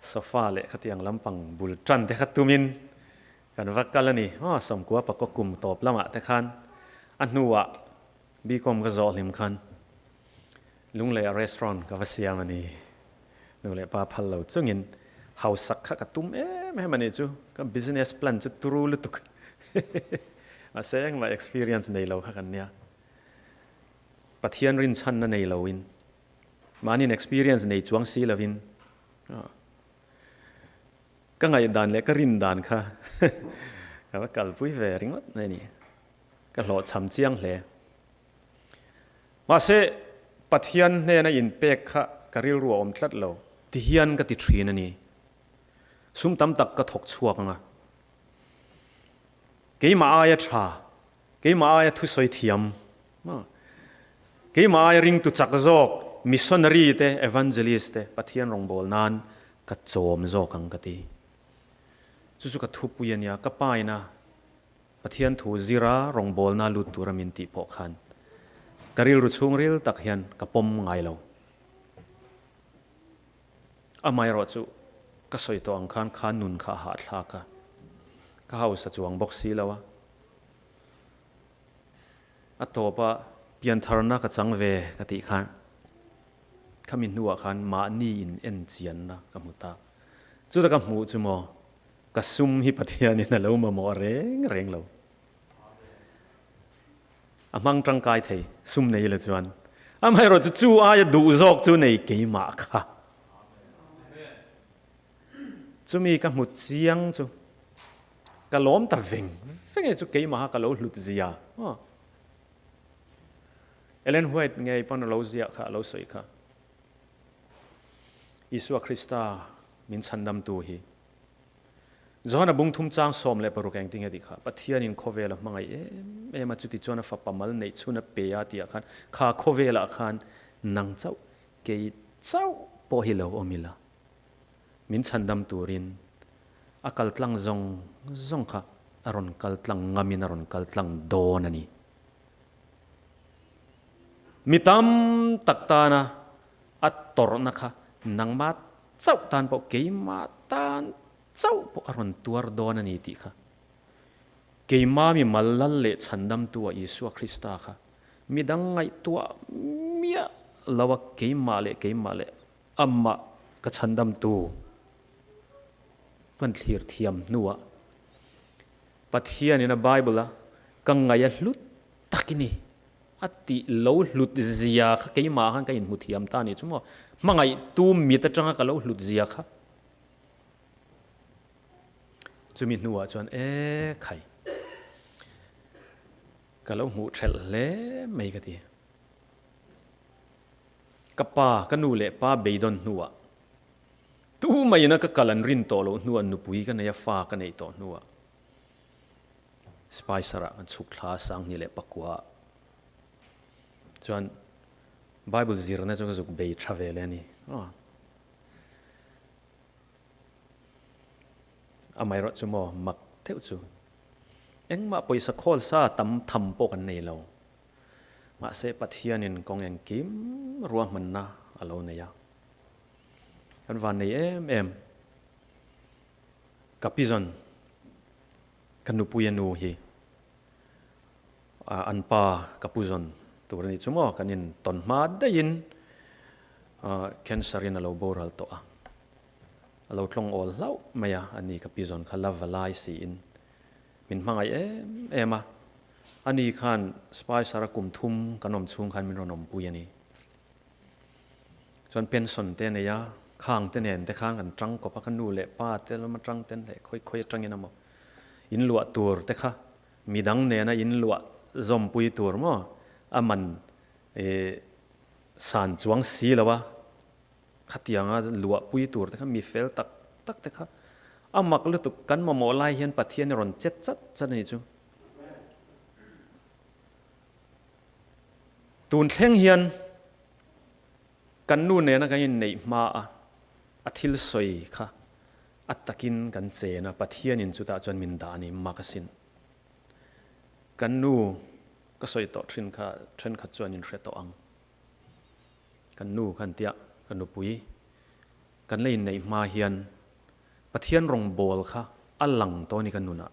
Sofa leh khatiang lampang bul tan te kha tumin kan va kal a ni. Aw, 90 pakaw kum tawp lamah te khan a hnuah BCom ka zawh hlim khan Lungleiah restaurant ka va siam a ni. Nu leh pa phal lo chungin hausak kha ka tum em em a ni chu. Ka business plan chu turu lutuk. Mahse engmah experience nei lo kha kan nia. Pathian rinchhanna nei loin, mahniin experience nei chuang si lovin, ka ngaihdan leh ka rindan kha ka va kalpui ve ringawt mai a ni. Ka hlawhchham chiang hle. Mahse, Pathian hnena inpek kha ka rilru a awm tlat lo. Tihian ka ti thin a ni. Sum tam tak ka thawk chhuak ang a. Keimah aia tha, keimah aia thusawi thiam, keimah aia ringtu chak zawk missionary te, evangelist te Pathian rawngbâwl nân ka châwm zawk ang ka ti. Chu chu ka thupui a nia, ka paina Pathian thu zira rawngbâwlna lut tura min tih pawh khan ka rilru chhungril tak hian ka pawm ngai lo. Amaherawh chu ka sawi tawh ang khan kha nun kha a hahthlak a, ka hausa chuang bawk si lo a. A tawpa piantharna ka chang ve ka tih khan khami hnuah khan mahni in en chianna ka hmu ta. Chuta ka hmuh chu maw ka sum hi Pathianin a lo mamawh reng reng lo. A hmang tangkai thei, sum nei la chuan. Amaherawh chu chu aia duh zawk chu nei keimah kha. Chumi ka hmu chiang chu ka lawm ta veng veng e chu keimaha ka lo hlut zia. Ellen White ngei pawn a lo ziah kha, a lo sawi kha. Isua Krista min chhandamtu hi. Johana bung thum chang 16 engtin nge tih kha, Pathianin khawvel a hmangaih em em a, chuti chuan a fapa mal neih chhun a pe a tih ah khan, kha khawvelah khan nang chauh, kei chauh pawh hi lo awm ila, min chhandam turin a kal tlang zawng zawng kha a rawn kal tlang ngamin a rawn kal tlang dawn a ni. Mi tam tak tana a tawrhna kha nangmah chauh tan pawh keimah tan chauh pawh a rawn tuar dawn a ni tih kha keimah mi mal lal leh chhandamtu a Isua Krista kha midang ngaihtuah miah lo a keimah leh keimah leh amah ka chhandamtu kan thlir thiam hnuah Pathianin a Bible a ka ngaih a hlut tak i ni. A tih lo hlut zia kha keimah khan ka inhmu thiam ta ni chu maw? Hmangaihtu mit atanga ka lo hlut zia kha. Chumi hnuah chuan e khai, ka lo hmuh thelh hle mai ka ti. Ka pa, ka nu leh pa beidawn hnuah, tu maiin a ka kal an rin tawh loh hnuah nupui ka nei a, fa ka neih tawh hnuah, Spicer ah kan chhuk thla a 2009 ah chuan Bible zirna chu ka zuk bei tha ve leh a ni. Amaherawh chu maw mak deuh chu engmah pawisa khawl sa tam tham pawh kan nei lo. Mahse Pathianin kawng engkim ruahmanna a lo nei a. Kan van nei em em. Ka pi zawn, ka nupui a nu hi an pa ka pu zawn tur a nih chu maw, kan in tawn hma daihin cancer in a lo boral tawh a, a lo tlawng awl hlauh mai a, ani ka pi zawn kha la va lai siin min hmangaih em em a, ani khan Spicer a kum thum kan awm chhung khan min rawn awmpui a ni. Chuan pension te a nei a, khang te nen te khan kan tang kawp a, ka nu leh pa te lam atang ten leh khawi khawi atangin emaw in luah tur te kha midang nena in luah zawmpui tur maw a man ih san chuang si lo a, khatianga luahpui tur te kha mi fel tak tak te kha a mak lutuk kan mamawh lai hian Pathian i rawn chet chat chat a nih chu. Tun thleng hian kan nu nena kan inneih hma a, a thil sawi kha a takin kan chen a, Pathianin chutah chuan min dah a ni mak asin. Kan nu ka sawi tawh thin kha thenkhat chuan in hre tawh ang. Kan nu khan tia ka nupui kan la inneih hma hian Pathian rawngbawl kha a lang tawh a ni ka nunah.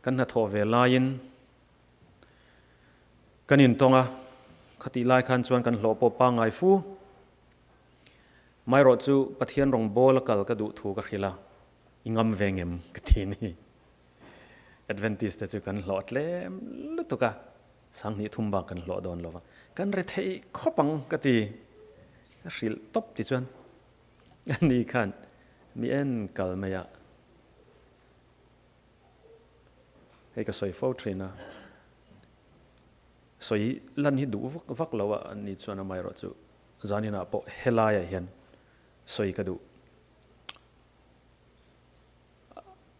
Kan hnathawh ve laiin kan intawng a, khatih lai khan chuan kan hlawh pawh pangngai fu. Maherawh chu Pathian rawng bawl a kal ka duh thu ka hrilh a, i ngam ve ngem ka ti a ni. Adventist te chu kan hlawh tlem lutuk a, 2000 bak kan hlawh dawn lo va, kan rethei khawp ang ka ti. Ka hrilh tawp tichuan ani khan mi en kal mai a, hei ka sawi fo thin a, sawi lan hi duh vak vak lo a, ani chuan amaherawhchu zaninah pawh helaiah hian sawi ka duh.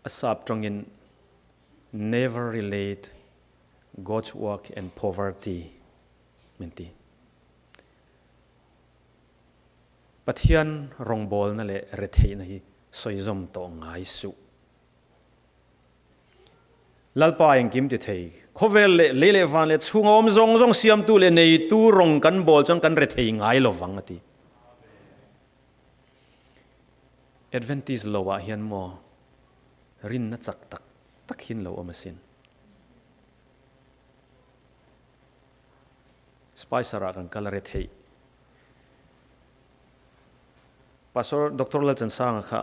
A sap tawngin Never relate God's work and poverty min ti. Pathian rawngbawlna leh retheihna hi sawizawm tawh ngai suh. Lalpa engkim ti thei, khawvel leh lei leh van leh chhunga awm zawng zawng siamtu leh neitu rawng kan bawl chuan kan rethei ngai lovang a ti. Adventist lo ah hian maw rinna chak tak tak hin lo awm asin. Spicer ah kan kal a re theih. Pastor Doctor Lalchansanga kha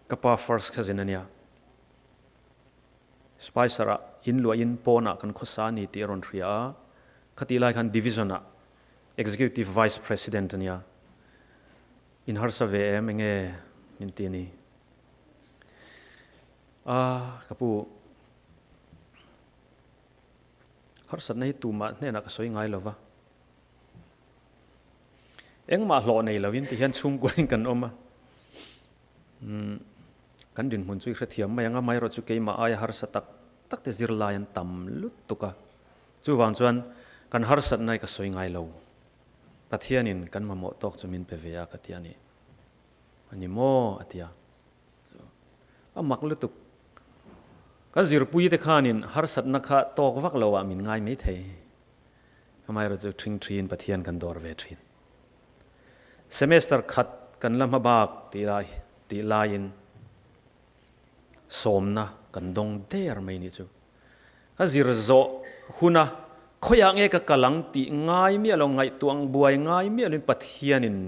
ka pa first cousin ania. Spicer ah in luah in pawn ah kan khawsa ani tih a rawn hria a, khatih lai khan division ah Executive Vice President a nia. In harsa ve em enge min ti a ni. A, ka pu, harsatna hi tumah hnenah ka sawi ngai lova. Engmah hlawh nei lovin ti hian chhungkuain kan awm a. Umm, kan dinhmun chu i hrethiam mai ang a, amaherawhchu keimah aia harsa tak tak te zirlai an tam lutuk a. Chuvang chuan kan harsatna hi ka sawi ngai lo. Pathianin kan mamawh tawk chu min pe ve a ka ti a ni. A ni maw? a ti a. A mak lutuk. Kan zirpuite khanin harsatna kha tawk vak lo ah min ngai mai thei. Amaherawhchu chu ṭhing ṭhin Pathian kan dawr ve ṭhin. Semester khat kan la hma bak tih lai tih laiin sawmna kan dawng der mai nih chu. Ka zir zawh huna khawiah nge ka kal ang tih ngai miah lo, ngaihtuah ang buai ngai miah loin Pathianin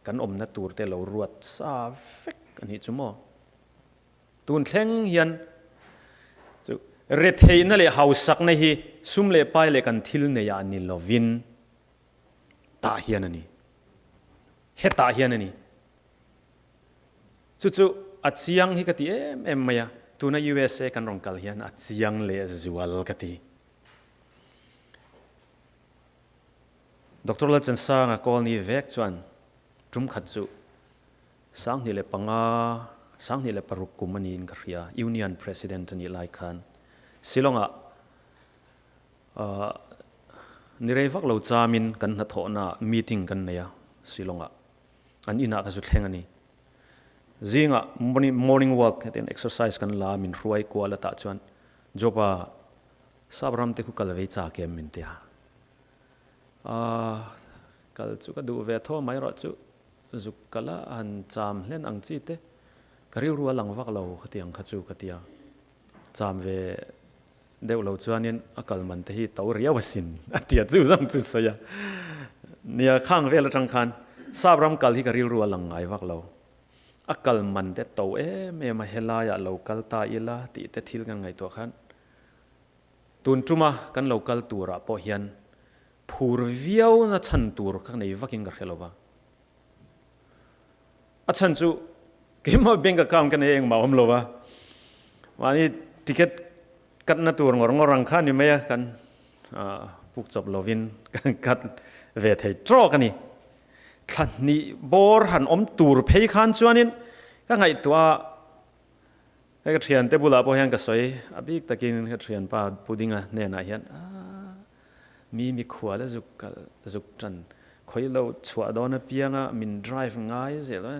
kan awmna tur te lo ruat sa vek a nih chu maw? Tun thleng hian chu retheihna leh hausakna hi sum leh pai leh kan thil neiah ni lovin tah hian a ni. Hetah hian a ni. Chu chu a chiang hi ka ti em em mai a, tuna usa kan rawn kal hian a chiang leh zual ka ti. Doctor Lalchansanga Kawlni vek chuan tum khat chu 2005, 2006 kum a niin ka hria, Union President a nih lai khan Shillong-ah ni rei vak lo chamin kan hnathawhnaah meeting kan nei a Shillong-ah. An inah ka zu thleng a ni. Zingah morning walk hetin exercise kan la a, min hruai kual atah chuan Job-a sap ram te khu kal vei chak em min ti a. Aaa kal chu ka duh ve tho mai rawh chu zuk kal a han cham hlen ang chi te ka rilru a lang vak lo khatiang kha chu ka ti a. Cham ve Deuh lo chuanin a kal man te hi to riau asin a ti a, chu zawng chu sawi a. Nia, khang vel atang khan sap ram kal hi ka rilru a lang ngai vak lo. A kal man te to em em a, helaiah lo kal ta ila tih te thil kan ngaihtuah khan tun tuma kan lo kal turah pawh hian phur viau na chhan tur ka nei vakin ka hre lo va. A chhan chu keimah bank account ka nei engmah awm lo a, mahni ticket katna tur ngawr ngawr ang kha ni mai a, kan puk chawp lovin kan kat ve thei trawk a ni. Thla hnih bawr han awm tur phei khan chuanin ka ngaihtuah a, hei ka thiante bulah pawh hian ka sawi a bik takin ka thianpa Pu Dinga hnenah hian aaa Mi mikhual a zuk kal zuk tan khawi lo chhuah dawn apianga min drive ngai zel a,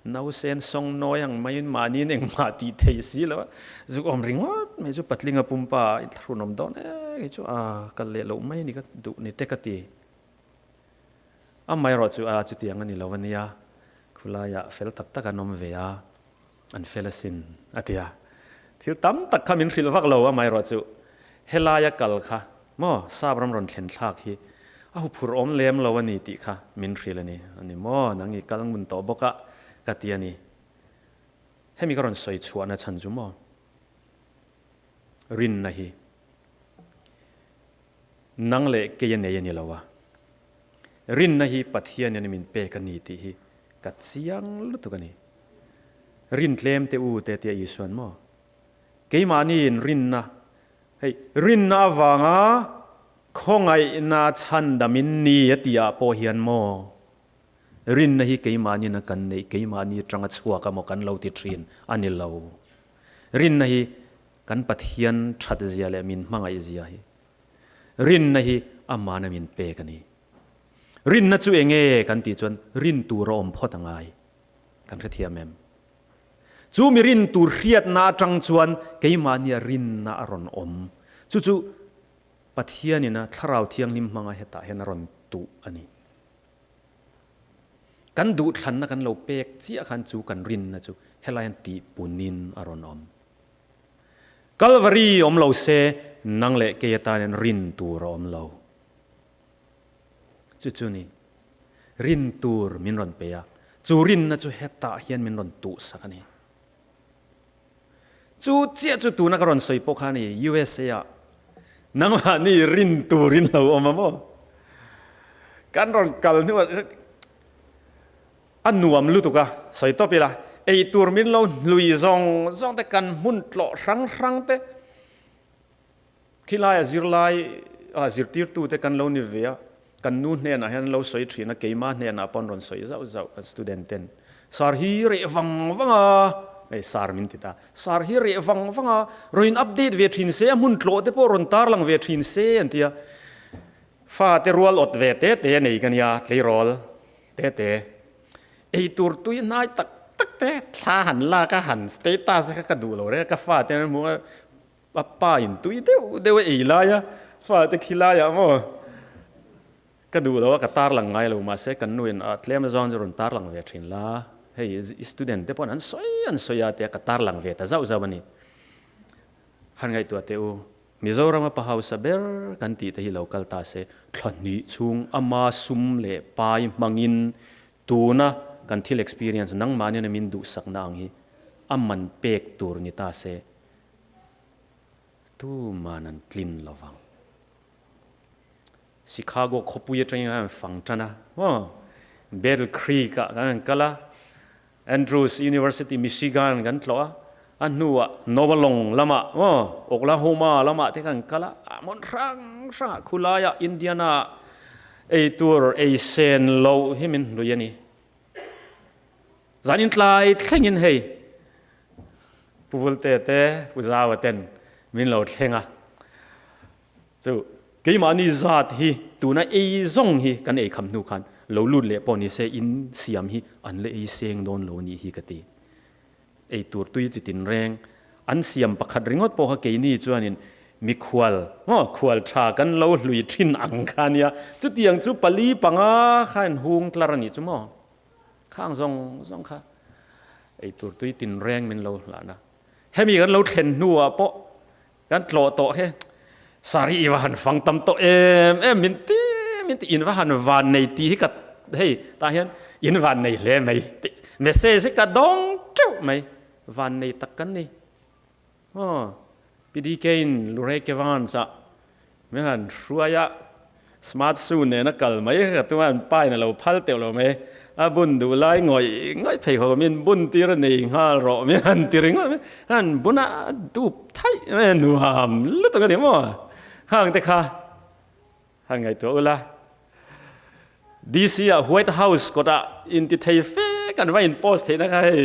nausen sawng nawi ang maiin mahniin engmah tih thei si lo a, zuk awm ringawt mai chu patlinga pumpa i thlahrunawm dawn e kei chu a kal leh loh mai ni ka duh ni te ka ti. Amaherawh chu a chutiang a ni lo a nia, khulaiah fel tak tak an awm ve a. An fel asin, a ti a. Thil tam tak kha min hrilh vak lo, amaherawhchu helaia kal kha maw sap ram rawn thlen thlak hi a huphurh awm lem lo a ni tih kha min hrilh a ni. A ni maw, nang i kal ngun tawh bawk a, ka ti a ni. Hemi ka rawn sawi chhuahna chhan chu maw? Rinna hi nang leh kei a nei a ni lo a, rinna hi Pathianin a min pek a ni tih hi ka chiang lutuk a ni. Rin tlem te u te tia Isuan maw? Keimahniin rinna, hei rinna avanga khawngaihna chhandamin ni a tihah pawh hian maw? Rinna hi keimahniin a kan neih, keimahni atanga chhuak a maw kan lo ti thin a ni lo. Rinna hi kan Pathian that zia leh min hmangaih zia hi rinna hi amana min pek a ni. Rinna chu enge kan tih chuan rin tur a awm phawt a ngai. Kan hrethiam em? Chu mi rin tur hriatna atang chuan keimahnia rinna a rawn awm. Chu chu Pathianin a Thlarau Thianghlim hmanga hetah hian a rawn tuh a ni. Kan duhthlanna kan lo pek chiah khan chu kan rinna chu helai hian tihpunin a rawn awm. Kalvari awm lo se nang leh kei atan hian rin tur a awm lo. Chu chu ni, rin tur min rawn pe a, chu rinna chu hetah hian min rawn tuhsak a ni. Chu chiah chu tuna ka rawn sawi pawh kha a ni, USA ah nangmahni rin turin lo awm a maw? Kan rawn kal hnuah a nuam lutuk a, sawi tawp ila, ei tur min lo hlui zawng zawng te, kan hmun tlawh hrang hrang te, khilai a zirlai a zirtirtu te kan lo ni ve a, kan nu hnenah hian an lo sawi thin a, keimah hnenah pawh an rawn sawi zauh zauh kan student ten, Sir hi reh vang vang a, hei sir min ti ta, sir hi reh vang vang a, rawn in update ve thin se, a hmun tlawh te pawh rawn tarlang ve thin se an ti a, fa te rual awt ve te te a nei ka nia, tleirawl te te, ei tur tui hnai tak tak te thla han lak a, han status te kha ka duh lo reng a, ka fa te an hmu a, A pa in tui deuh deuh a ei lai a, fate khi laiah maw ka duh lo a, ka tarlang ngai lo mahse kan nu in a tlem azawng chu rawn tarlang ve thin la, hei i student te pawhin an sawi an sawi a tia ka tarlang ve ta zauh zauh a ni. Han ngaihtuah teh u, Mizoram a pa hausa ber kan tih te hi lo kal ta se, thla hnih chhung ama sum leh pai hmangin tuna kan thil experience nangmahni a min duhsakna ang hi a man pek tur ni ta se, Tuman an tlin lo vang. Chicago khawpui atangin khan an fang tan a, maw? Battle Creek ah kan han kal a, Andrews University, Michigan kan tlawh a, a hnuah Nova Long lamah, maw? Oklahoma lamah te kan kal a, a hmun hrang hrangah khulaiah Indiana ah ei tur ei sen loh hi min hlui a ni. Zanin tlai thlengin hei Pu Vulte te Pu Zaua ten min lo thleng a, chu keimahni zat hi tuna ei zawng hi kan ei kham hnu khan lo lut leh pawh ni se in siam hi an la ei seng dawn lo nih hi ka ti. Ei tur tui chi tin reng an siam pakhat ringawt pawh kha keini chuanin mikhual maw khual tha kan lo hlui thin ang kha nia, chutiang chu pali panga kha in hung tlar a nih chu maw. Khang zawng zawng kha eitur tui tin reng min lo hlan a. Hemi kan lo thlen hnuah pawh kan tlawh tawh he sari i va han fang tam tawh em em min ti min ti in va han van nei ti hi ka hei tah hian in van nei hle mai tih message hi ka dawng teuh mai van nei tak kan ni. Aw, PDK in Lurei Kevans ah min han hruai a, smart shoe nen a kal mai ka tum a, an pa in a lo phal teuh lo mai, a bun duh lai ngawih ngawih phei khawp min bun tir a nei nghal rawh min han ti ringawt mai, han bun a dup thaih mai a nuam lutuk a ni maw, khang te kha han ngaihtuah ula, DC ah White House kawtah inti thei fe kan va in post theihna kha hei.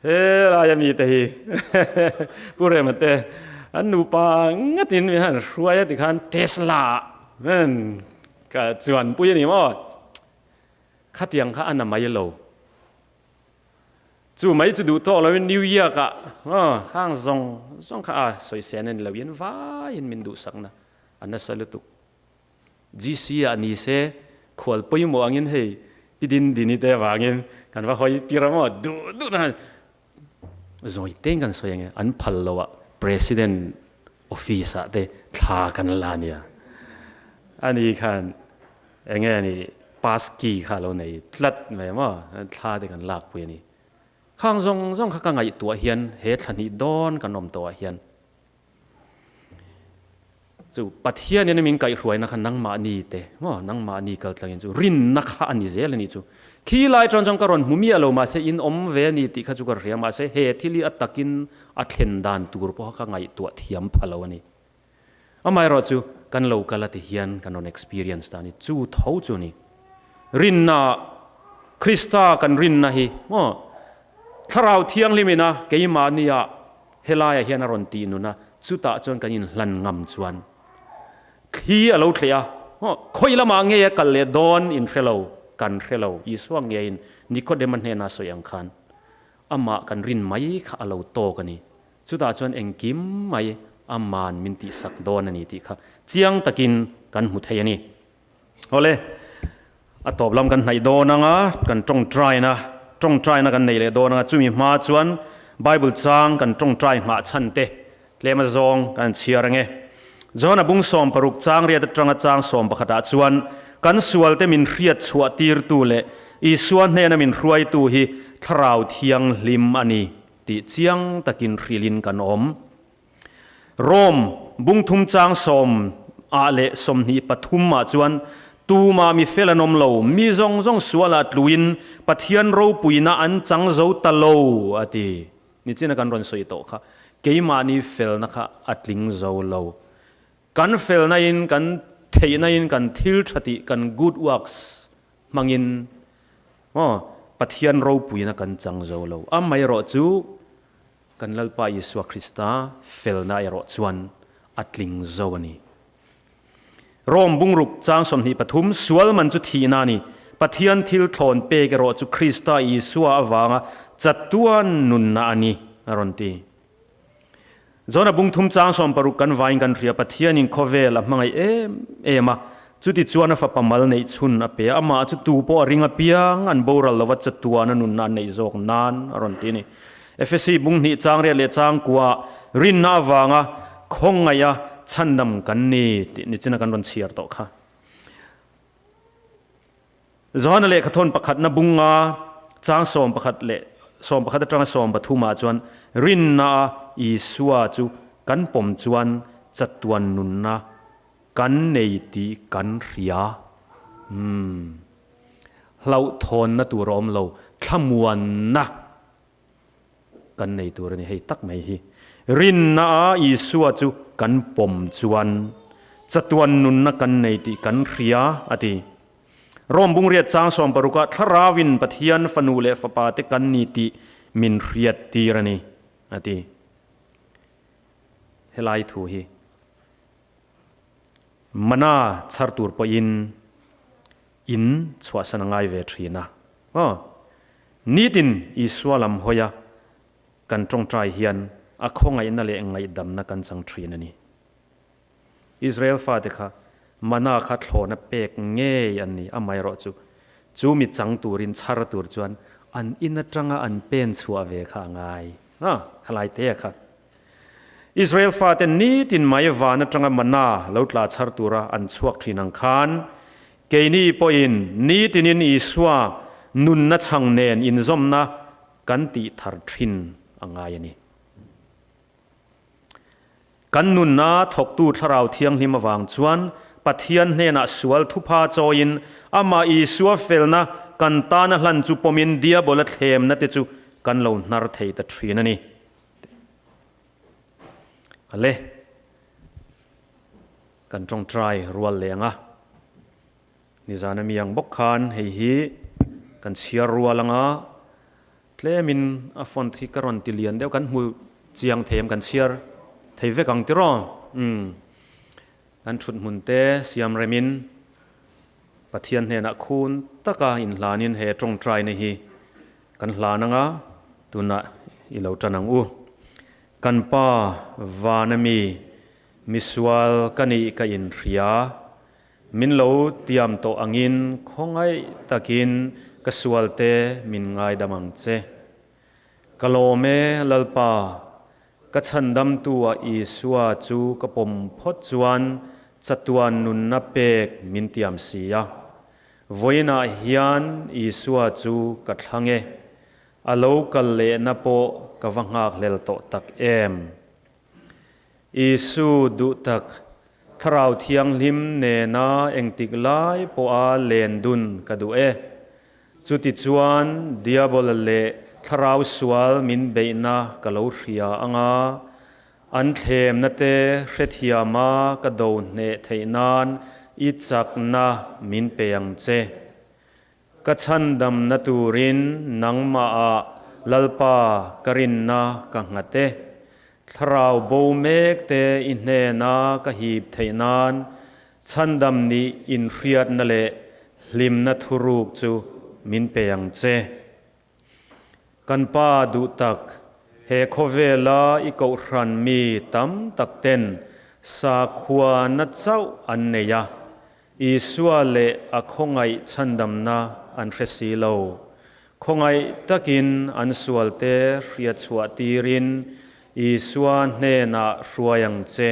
He laia mite hi Pu Rema te an nupa ngatin min han hruai a tikhan Tesla ah min ka chuanpui a ni maw? Khatiang kha a na mai lo. Chu mai chu duh tawk loin New York ah khang zawng zawng kha a sawisel a ni lo in vaiin min duhsakna a nasa lutuk. GC ah ni se khual pawimawh angin hei Pi Din Dini te avangin kan va hawi tir a maw duh duh na zawi tein kan sawi ange an phal lo ah President office ah te thla kan la nia ani khan enge ani pass key kha lo nei tlat mai maw thla te kan lak pui ani khang zawng zawng kha ka ngaihtuah hian he thla hnih dawn kan awm tawh ah hian. Chu Pathianin a min kaihhruaina kha nangmahni te maw, nangmahni kal tlangin chu rinna kha a ni zel a nih chu. Khi lai tan chuan ka rawn hmu miah lo mahse in awm ve a ni tih kha chu ka hria mahse he thil hi a takin a thlen dan tur pawha ka ngaihtuah thiam pha lo a ni. Amaherawh chu kan lo kal a ti hian kan rawn experience ta a ni. Chu tho chu a ni. Rinna, Krista kan rinna hi maw Thlarau Thianghlim ina keimahnia Helaiah hian a rawn tih nun a, chutah chuan kan inhlan ngam chuan thli a lo tleh a, khawi lamah ngei a kal leh dawn in hre lo, kan hre lo, Isua ngeiin Nikodema hnena sawi ang khan amah kan rin mai kha a lo tawk a ni, chutah chuan engkim mai aman min tihsak dawn a ni tih kha chiang takin kan hmu thei a ni. Awle, a tawp lam kan hnaih dawn anga kan tawngtaina, tawngtaina kan nei leh dawn anga chumi hma chuan Bible chang kan tawngtai nghah chhan te tlem azawng kan chhiar ange. John-a bung 60 chang riat atanga chang 11 ah chuan kan sualte min hriat chhuah tirtu leh Isua hnena min hruaitu hi Thlarau Thianghlim a ni tih chiang takin hrilhin kan awm. Rome bungthum chang sawm ah leh 23 ah chuan tumah mi fel an awm lo, mi zawng zawng sualah tluin Pathian ropuina an chang zo ta lo a ti. Nichina kan rawn sawi tawh kha keimahni felna kha a tling zo lo. Kan felna in kan theihna in kan thil tha tih kan good works hmangin maw Pathian ropuina kan chang zo lo. Amaherawh chu Kan Lalpa Isua Krista felna erawh chuan a tling zo a ni. Rome bungruk chang 23, Sual man chu thihna a ni. Pathian thil thlawn pek erawh chu Krista Isua avanga chatuan nunna a ni, a rawn ti. Jona bungthum chang 60 kan vain kan hria, Pathianin khawvel a hmangaih em em a, chuti chuan a fapa mal neih chhun a pe a, amah chu tu pawh a ring apiang an boral lova chatuan a nunna an neih zawk nan, a rawn ti a ni. Efesi bung hnih chang riat leh chang kuah rinna avanga khawngaih a chhandam kan ni tih nichina kan rawn chhiar tawh kha. Johana lehkhathawn pakhatna bunga chang 11 leh 11 atanga 13 ah chuan rinna a Isua chu kan pawm chuan chatuan nunna kan nei tih kan hria. Umm. Hlauhthawnna tur a awm lo, thlamuanna kan nei tur a ni hei tak mai hi. Rinna a Isua chu kan pawm chuan chatuan nunna kan nei tih kan hria a ti. Rome bungriat chang 60 ah Thlarauin Pathian fanu leh fapa te kan ni tih min hriat tir a ni a ti. Helai thu hi. Mana chhar tur pawhin in chhuahsan a ngai ve thin a. Aw, nitin Isua lam hawia kan tawngtai hian a khawngaihna leh ngaihdamna kan chang thin a ni. Israel fate kha mana kha thlawna pek ngei an ni, amaherawhchu chu mi chang turin chhar tur chuan an in atanga an pen chhuah ve kha a ngai. Aw, khalai te kha. Israel fate nitin mai van atanga mana lo tla chhar tura an chhuak thin ang khan, keini pawhin nitinin Isua nunna chhang nen inzawmna kan tih thar thin a ngai a ni. Kan nunna thawktu Thlarau Thianghlim avang chuan Pathian hnenah sual thupha chawiin amah Isua felna kan tana hlan chu pawmin Diabola thlemna te chu kan lo hnar thei ta thin a ni. Ale, kan tawngtai rual leh ang a, nizan ami ang bawk khan hei hi kan chhiar rual ang a, tlemin a font hi ka rawn ti lian deuh, kan hmu chiang thei em, kan chhiar thei vek ang tiraw? Umm, kan thut hmun te siam remin Pathian hnenah khun taka inhlanin he tawngtaina hi Kan hlan anga tunah i lo tan ang u. Kan Pa vana mi, misual ka nih ka inhria. Min lo tiam tawh angin khawngaih takin ka sualte min ngaidam ang che. Ka lawm e Lalpa, ka chhandamtu ah Isua chu ka pawm phawt chuan chatuan nunna pek min tiam si a. Vawiinah hian Isua chu ka thlang e, a lo kal lehna pawh ka va nghakhlel tawh tak em? Isu duh tak, Thlarau Thianghlim nena engtik lai pawha len dun ka duh e. Chutichuan Diabola leh thlarau sual min beihna ka lo hria ang a, an thlemna te hrethiama ka do hneh theih nan i chakna min pe ang che. Ka chhandamna turin nangmahah Lalpa ka rinna ka nghat e. Thlarau bo mek te i hnena ka hip theih nan chhandam nih inhriatna leh hlimna thuruk chu min pe ang che. Kan Pa duh tak, he khawvela i kohhran mi tam tak ten sakhuana chauh an nei a, Isua leh a khawngaih chhandamna an hre si lo. Khawngaih takin an sualte hriatchhuah tirin Isua hnenah hruai ang che.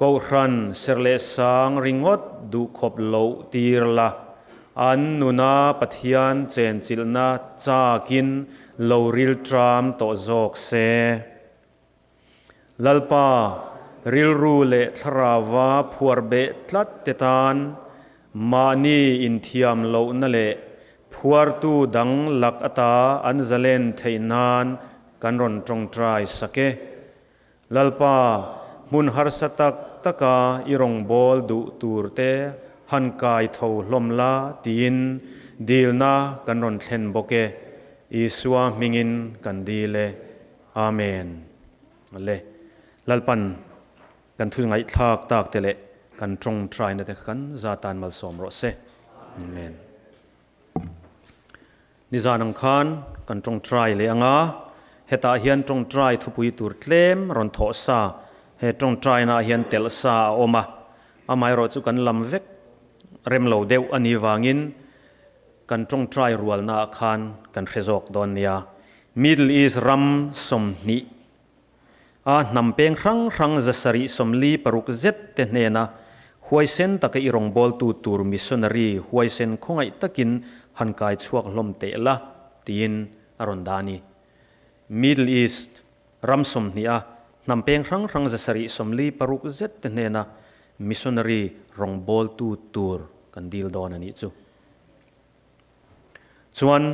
Kohhran serh leh sang ringawt duhkhawp loh tir la, an nuna Pathian chenchilhna chakin lo rilṭam tawh zawk se. Lalpa, rilru leh thlarauva phuar beh tlat te tan mahni inthiam lohna leh phuartu dang lak ata an zalen theih nan kan rawn ṭawngṭai sak e. Lalpa, hmun harsa tak taka i rawngbâwl duh tûrte han kai tho hlawm la tiin dîlna kan rawn thlen bawk e. Isua hmingin kan dîl e. Amen. Le, Lalpan kan thu ngaihthlâk tâkte leh kan ṭawngṭaina te kha kan za tân malsâwm rawh se. Amen. Nizan ang khan kan tawngtai leh ang a, hetah hian tawngtai thupui tur tlem rawn thawh sa, he tawngtainaah hian telh sa a awm a, amaherawh chu kan lam vek rem lo deuh a nih vangin kan tawngtai rualnaah khan kan hre zawk dawn nia. Middle East ram 20 A hnam peng hrang hrang 746 zet te hnena huaisen taka i rawngbawltu tur missionary huaisen khawngaih takin han kai chhuak hlawm teh la tiin a rawn dah a ni. Middle East ram 20 a hnam peng hrang hrang 746 zet te hnena missionary rawngbawltu tur kan dil dawn a nih chu. Chuan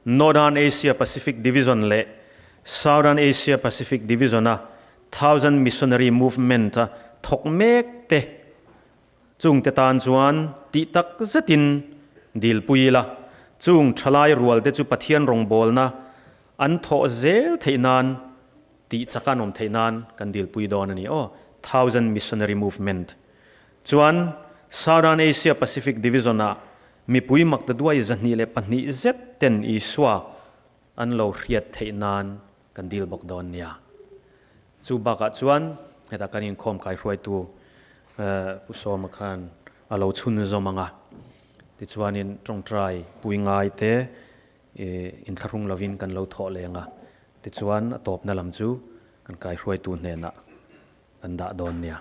Northern Asia Pacific Division leh Southern Asia Pacific Division-a Thousand Missionary Movement-a thawk mek te chungte tan chuan tih tak zetin dilpui ila, chung thalai rual te chu Pathian rawngbawlna an thawh zel theih nan tih chak an awm theih nan kan dilpui dawn a ni aw, Thousand Missionary Movement chuan Southern Asia Pacific Division-ah Mipui maktaduai 202 zet ten Isua an lo hriat theih nan kan dil bawk dawn nia. Chu bakah chuan hetah kan inkhawm kaihruaitu Pu Sawma khan a lo chhunzawm ang a, tichuanin tawngtai pui ngai te inthlahrung lovin kan lo thawh leng a, tichuan a tawpna lam chu kan kaihruaitu hnenah kan dah dawn nia.